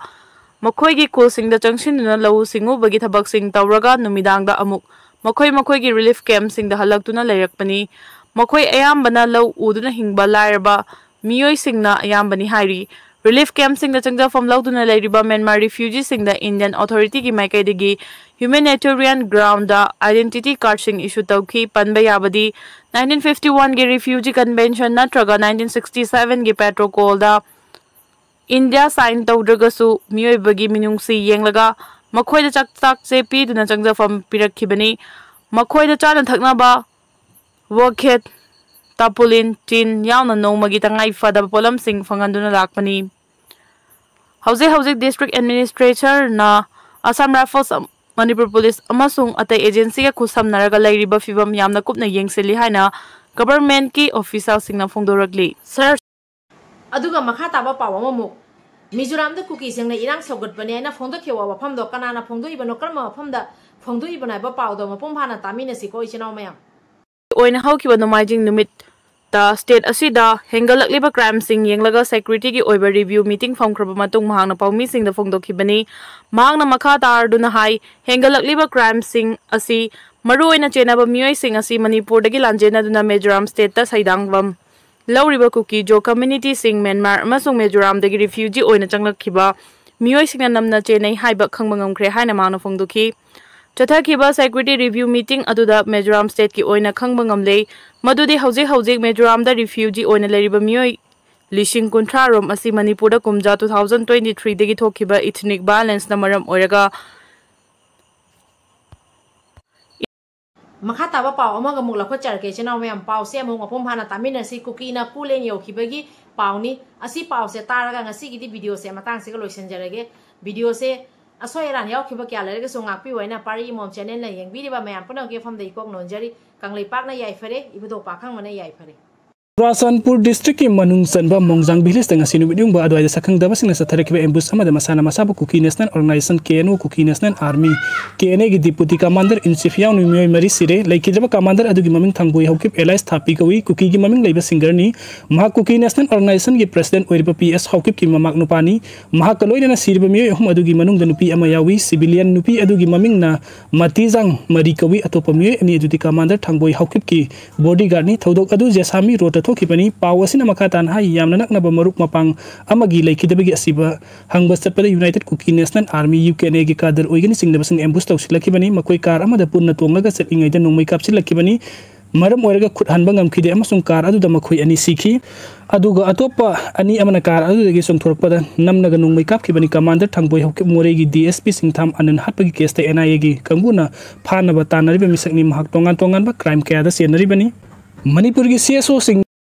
ꯃꯈꯣꯏꯒꯤ ꯈꯨꯜꯁꯤꯡꯗ ꯆꯪꯁꯤꯟꯗꯨꯅ ꯂꯧꯎ ꯁꯤꯡꯎꯕꯒꯤ ꯊꯕꯛꯁꯤꯡ ꯇꯧꯔꯒ ꯅꯨꯃꯤꯗꯥꯡꯗ ꯑꯃꯨꯛ ꯃꯈꯣꯏ ꯃꯈꯣꯏꯒꯤ relief camp ꯁꯤꯡꯗ ꯍꯜꯂꯛꯇꯨꯅ ꯂꯩꯔꯛꯄꯅꯤ꯫ ꯃꯈꯣꯏ ꯑꯌꯥꯝꯕꯅ ꯂꯧ ꯎꯗꯨꯅ ꯍꯤꯡꯕ ꯂꯥꯏꯔꯕ ꯃꯤꯑꯣꯏꯁꯤꯡꯅ ꯑꯌꯥꯝꯕꯅꯤ ꯍꯥꯏꯔꯤ꯫ Relief camp ꯁꯤꯡꯗ ꯆꯪꯖꯐꯝ ꯂꯧꯗꯨꯅ ꯂꯩꯔꯤꯕ ꯃ꯭ꯌꯥꯟꯃꯥꯔ refugee ꯁꯤꯡꯗ Indian authority ꯒꯤ ꯃꯥꯏꯀꯩꯗꯒꯤ humanitarian ground ꯗ identity card ꯁꯤꯡ issue ꯇꯧꯈꯤ꯫ ꯄꯟꯕ ꯌꯥꯕꯗꯤ nineteen fifty one ꯒꯤ refugee convention ꯅꯠꯇ꯭ꯔꯒ nineteen sixty seven ꯒꯤ protocol ꯗ ꯏꯟꯗꯤꯌꯥ sign ꯇꯧꯗ꯭ꯔꯒꯁꯨ ꯃꯤꯑꯣꯏꯕꯒꯤ ꯃꯤꯅꯨꯡꯁꯤ ꯌꯦꯡꯂꯒ ꯃꯈꯣꯏꯗ ꯆꯥꯛ ꯆꯥꯛ ꯆꯦ ꯄꯤꯗꯨꯅ ꯆꯪꯖꯐꯝ ꯄꯤꯔꯛꯈꯤꯕꯅꯤ꯫ ꯃꯈꯣꯏꯗ ꯆꯥꯅ ꯊꯛꯅꯕ, ꯋꯥꯈꯦꯠ, ꯇꯥꯄꯨꯂꯤꯟ, ꯇꯤꯟ ꯌꯥꯎꯅ ꯅꯣꯡꯃꯒꯤ ꯇꯉꯥꯏ ꯐꯗꯕ ꯄꯣꯠꯂꯝꯁꯤꯡ ꯐꯪꯍꯟꯗꯨꯅ ꯂꯥꯛꯄꯅꯤ꯫ ꯍꯧꯖꯤꯛ ꯍꯧꯖꯤꯛ district administrator ꯅ Assam Rifles, ꯃꯅꯤꯄꯨꯔ ꯄꯨꯂꯤꯁ ꯑꯃꯁꯨꯡ ꯑꯇꯩ agency ꯒ ꯈꯨꯠꯁꯝꯅꯔꯒ ꯂꯩꯔꯤꯕ ꯐꯤꯕꯝ ꯌꯥꯝꯅ ꯀꯨꯞꯅ ꯌꯦꯡꯁꯤꯜꯂꯤ ꯍꯥꯏꯅ government ꯀꯤ official ꯁꯤꯡꯅ ꯐꯣꯡꯗꯣꯔꯛꯂꯤ꯫ Sir, ꯑꯗꯨꯒ ꯃꯈꯥ ꯇꯥꯕ ꯄꯥꯎ ꯑꯃꯃꯨꯛ, ꯃꯤꯖꯣꯔꯥꯝꯗ ꯀꯨꯀꯤꯁꯤꯡꯅ ꯏꯔꯥꯡ ꯁꯧꯒꯠꯄꯅꯤ ꯍꯥꯏꯅ ꯐꯣꯡꯗꯣꯛꯈꯤꯕ ꯋꯥꯐꯝꯗꯣ ꯀꯅꯥꯅ ꯐꯣꯡꯗꯣꯛꯏꯕꯅꯣ, ꯀꯔꯝꯕ ꯃꯐꯝꯗ ꯐꯣꯡꯗꯣꯛꯏꯕꯅꯣ ꯍꯥꯏꯕ ꯄꯥꯎꯗꯣ ꯃꯄꯨꯡ ꯐꯥꯅ ꯇꯥꯃꯤꯟꯅꯁꯤꯀꯣ, ꯏꯆꯤꯟ ꯏꯅꯥꯎ ꯃꯌꯥꯝ꯫ ꯑꯣꯏꯅ ꯍꯧꯈꯤꯕ ꯅꯣꯡꯃꯥꯏꯖꯤꯡ ꯅꯨꯃꯤꯠꯇ state ꯑꯁꯤꯗ ꯍꯦꯟꯒꯠꯂꯛꯂꯤꯕ crime ꯁꯤꯡ ꯌꯦꯡꯂꯒ security ꯒꯤ ꯑꯣꯏꯕ review meeting ꯐꯝꯈ꯭ꯔꯕ ꯃꯇꯨꯡ ꯃꯍꯥꯛꯅ ꯄꯥꯎꯃꯤꯁꯤꯡꯗ ꯐꯣꯡꯗꯣꯛꯈꯤꯕꯅꯤ꯫ ꯃꯍꯥꯛꯅ ꯃꯈꯥ ꯇꯥꯔꯗꯨꯅ ꯍꯥꯏ, ꯍꯦꯟꯒꯠꯂꯛꯂꯤꯕ crime ꯁꯤꯡ ꯑꯁꯤ ꯃꯔꯨꯑꯣꯏꯅ ꯆꯦꯟꯅꯕ ꯃꯤꯑꯣꯏꯁꯤꯡ ꯑꯁꯤ ꯃꯅꯤꯄꯨꯔꯗꯒꯤ ꯂꯥꯟꯖꯦꯟꯅꯗꯨꯅ ꯃꯤꯖꯣꯔꯥꯝ state ꯇ ꯁꯩꯗꯥꯡꯐꯝ ꯂꯧꯔꯤꯕ ꯀꯨꯀꯤ ꯖꯣ community ꯁꯤꯡ ꯃ꯭ꯌꯥꯟꯃꯥꯔ ꯑꯃꯁꯨꯡ ꯃꯤꯖꯣꯔꯥꯝꯗꯒꯤ refugee ꯑꯣꯏꯅ ꯆꯪꯂꯛꯈꯤꯕ ꯃꯤꯑꯣꯏꯁꯤꯡꯅ ꯅꯝꯅ ꯆꯦꯟꯅꯩ ꯍꯥꯏꯕ ꯈꯪꯕ ꯉꯝꯈ꯭ꯔꯦ ꯍꯥꯏꯅ ꯃꯍꯥꯛꯅ ꯐꯣꯡꯗꯣꯛꯈꯤ꯫ ꯆꯠꯊꯈꯤꯕ security review meeting ꯑꯗꯨꯗ ꯃꯤꯖꯣꯔꯥꯝ stateꯀꯤ ꯑꯣꯏꯅ ꯈꯪꯕ ꯉꯝꯂꯦ ꯃꯗꯨꯗꯤ ꯍꯧꯖꯤꯛ ꯍꯧꯖꯤꯛ ꯃꯤꯖꯣꯔꯥꯝꯗ refugee ꯑꯣꯏꯅ ꯂꯩꯔꯤꯕ ꯃꯤꯑꯣꯏ ꯂꯤꯁꯤꯡ ꯀꯨꯟꯊ꯭ꯔꯥ ꯔꯣꯝ ꯑꯁꯤ ꯃꯅꯤꯄꯨꯔꯗ ꯀꯨꯝꯖꯥ two thousand twenty threeꯗꯒꯤ ꯊꯣꯛꯈꯤꯕ ethnic violenceꯅ ꯃꯔꯝ ꯑꯣꯏꯔꯒ ꯃꯈꯥ ꯇꯥꯕ ꯄꯥꯎ ꯑꯃꯒ ꯑꯃꯨꯛ ꯂꯧꯈꯠꯆꯔꯛꯀꯦ ꯏꯆꯤꯟ ꯏꯅꯥꯎ ꯃꯌꯥꯝ꯫ ꯄꯥꯎꯁꯦ ꯑꯃꯨꯛ ꯃꯄꯨꯡ ꯐꯥꯅ ꯇꯥꯃꯤꯟꯅꯁꯤ꯫ ꯀꯨꯀꯤꯅ ꯀꯨꯂꯦꯟ ꯌꯧꯈꯤꯕꯒꯤ ꯄꯥꯎꯅꯤ꯫ ꯑꯁꯤ ꯄꯥꯎꯁꯦ ꯇꯥꯔꯒ ꯉꯁꯤꯒꯤꯗꯤ videoꯁꯦ ꯃꯇꯥꯡꯁꯤꯒ ꯂꯣꯏꯁꯤꯟꯖꯔꯒꯦ꯫ Videoꯁꯦ ꯑꯁꯣꯏ ꯑꯔꯥꯟ ꯌꯥꯎꯈꯤꯕ ꯀꯌꯥ ꯂꯩꯔꯒꯁꯨ ꯉꯥꯛꯄꯤꯌꯨ ꯍꯥꯏꯅ ꯄꯥꯔꯤ ꯏꯃꯣꯝ channelꯅ ꯌꯦꯡꯕꯤꯔꯤꯕ ꯃꯌꯥꯝ ꯄꯨꯝꯅꯃꯛꯀꯤ ꯃꯐꯝꯗ ꯏꯀꯣꯛ ꯅꯣꯟꯖꯔꯤ꯫ ꯀꯪꯂꯩꯄꯥꯛꯅ ꯌꯥꯏꯐꯔꯦ, ꯏꯕꯨꯙꯧ ꯄꯥꯈꯪꯕꯅ ꯌꯥꯏꯐꯔꯦ꯫ ꯆꯨꯔꯥꯆꯥꯟꯄꯨꯔ districtꯀꯤ ꯃꯅꯨꯡ ꯆꯟꯕ ꯃꯣꯡꯖꯥꯡ villageꯇ ꯉꯁꯤ ꯅꯨꯃꯤꯠ ꯌꯨꯡꯕ ꯑꯗꯨꯋꯥꯏꯗ ꯁꯛꯈꯪꯗꯕꯁꯤꯡꯅ ꯆꯠꯊꯔꯛꯈꯤꯕ ambush ꯑꯃꯗ ꯃꯁꯥꯅ ꯃꯁꯥꯕꯨ Kuki National Organization, K N O, Kuki National Army, K N Aꯒꯤ deputy commander in chief ꯌꯥꯎꯅ ꯃꯤꯑꯣꯏ ꯃꯔꯤ ꯁꯤꯔꯦ꯫ ꯂꯩꯈꯤꯗ꯭ꯔꯕ commander ꯑꯗꯨꯒꯤ ꯃꯃꯤꯡ ꯊꯥꯡꯕꯣꯏ ꯍꯧꯈꯤꯞ alias ꯊꯥꯄꯤ ꯀꯧꯏ꯫ ꯀꯨꯀꯤꯒꯤ ꯃꯃꯤꯡ ꯂꯩꯕ singerꯅꯤ꯫ ꯃꯍꯥꯛ Kuki National Organizationꯒꯤ president ꯑꯣꯏꯔꯤꯕ P S ꯍꯧꯈꯤꯞꯀꯤ ꯃꯃꯥꯛ ꯅꯨꯄꯥꯅꯤ꯫ ꯃꯍꯥꯛꯀ ꯂꯣꯏꯅꯅ ꯁꯤꯔꯤꯕ ꯃꯤꯑꯣꯏ ꯑꯍꯨꯝ ꯑꯗꯨꯒꯤ ꯃꯅꯨꯡꯗ ꯅꯨꯄꯤ ꯑꯃ ꯌꯥꯎꯏ꯫ Civilian ꯅꯨꯄꯤ ꯑꯗꯨꯒꯤ ꯃꯃꯤꯡꯅ ꯃꯇꯤꯖꯥꯡ ꯃꯔꯤ ꯀꯧꯏ꯫ ꯑꯇꯣꯞꯄ ꯃꯤꯑꯣꯏ ꯑꯅꯤ ꯑꯗꯨꯗꯤ commander ꯊꯥꯡꯕꯣꯏ ꯍꯧꯈꯤꯞꯀꯤ bodyguardꯅꯤ꯫ ꯊꯧꯗꯣꯛ ꯑꯗꯨ ꯖꯦꯁꯥꯃꯤ roadꯇ ꯊꯣꯛꯈꯤꯕꯅꯤ꯫ ꯄꯥꯎ ꯑꯁꯤꯅ ꯃꯈꯥ ꯇꯥꯅ ꯍꯥꯏ, ꯌꯥꯝꯅ ꯅꯛꯅꯕ ꯃꯔꯨꯞ ꯃꯄꯥꯡ ꯑꯃꯒꯤ ꯂꯩꯈꯤꯗꯕꯒꯤ ꯑꯁꯤꯕ ꯍꯪꯕ ꯆꯠꯄꯗ United Kuki National Army, UKNAꯒꯤ cadre ꯑꯣꯏꯒꯅꯤ ꯆꯤꯡꯅꯕꯁꯤꯡ ambush ꯇꯧꯁꯤꯜꯂꯛꯈꯤꯕꯅꯤ꯫ ꯃꯈꯣꯏ car ꯑꯃꯗ ꯄꯨꯟꯅ ꯇꯣꯡꯂꯒ ꯆꯠꯂꯤꯉꯩꯗ ꯅꯣꯡꯃꯩ ꯀꯥꯞꯁꯤꯜꯂꯛꯈꯤꯕꯅꯤ꯫ ꯃꯔꯝ ꯑꯣꯏꯔꯒ ꯈꯨꯠ ꯍꯟꯕ ꯉꯝꯈꯤꯗꯦ ꯑꯃꯁꯨꯡ car ꯑꯗꯨꯗ ꯃꯈꯣꯏ ꯑꯅꯤ ꯁꯤꯈꯤ꯫ ꯑꯗꯨꯒ ꯑꯇꯣꯞꯄ ꯑꯅꯤ ꯑꯃꯅ car ꯑꯗꯨꯗꯒꯤ ꯆꯣꯡꯊꯣꯔꯛꯄꯗ ꯅꯝꯂꯒ ꯅꯣꯡꯃꯩ ꯀꯥꯞꯈꯤꯕꯅꯤ꯫ Commander ꯊꯥꯡꯕꯣꯏ ꯍꯧꯈꯤꯞ ꯃꯣꯔꯦꯒꯤ DSP ꯁꯤꯡꯊꯥꯝ ꯑꯅꯟ ꯍꯥꯠꯄꯒꯤ caseꯇ NIAꯒꯤ ꯀꯥꯡꯕꯨꯅ ꯐꯥꯅꯕ ꯇꯥꯟꯅꯔꯤꯕ ꯃꯤꯁꯛꯅꯤ꯫ ꯃꯍꯥꯛ ꯇꯣꯉꯥꯟ ꯇꯣꯉꯥꯟꯕ crime ꯀꯌꯥꯗ ꯆꯦꯟꯅꯔꯤꯕꯅꯤ꯫ ꯃꯅꯤꯄꯨꯔꯒꯤ CSOꯁꯤꯡ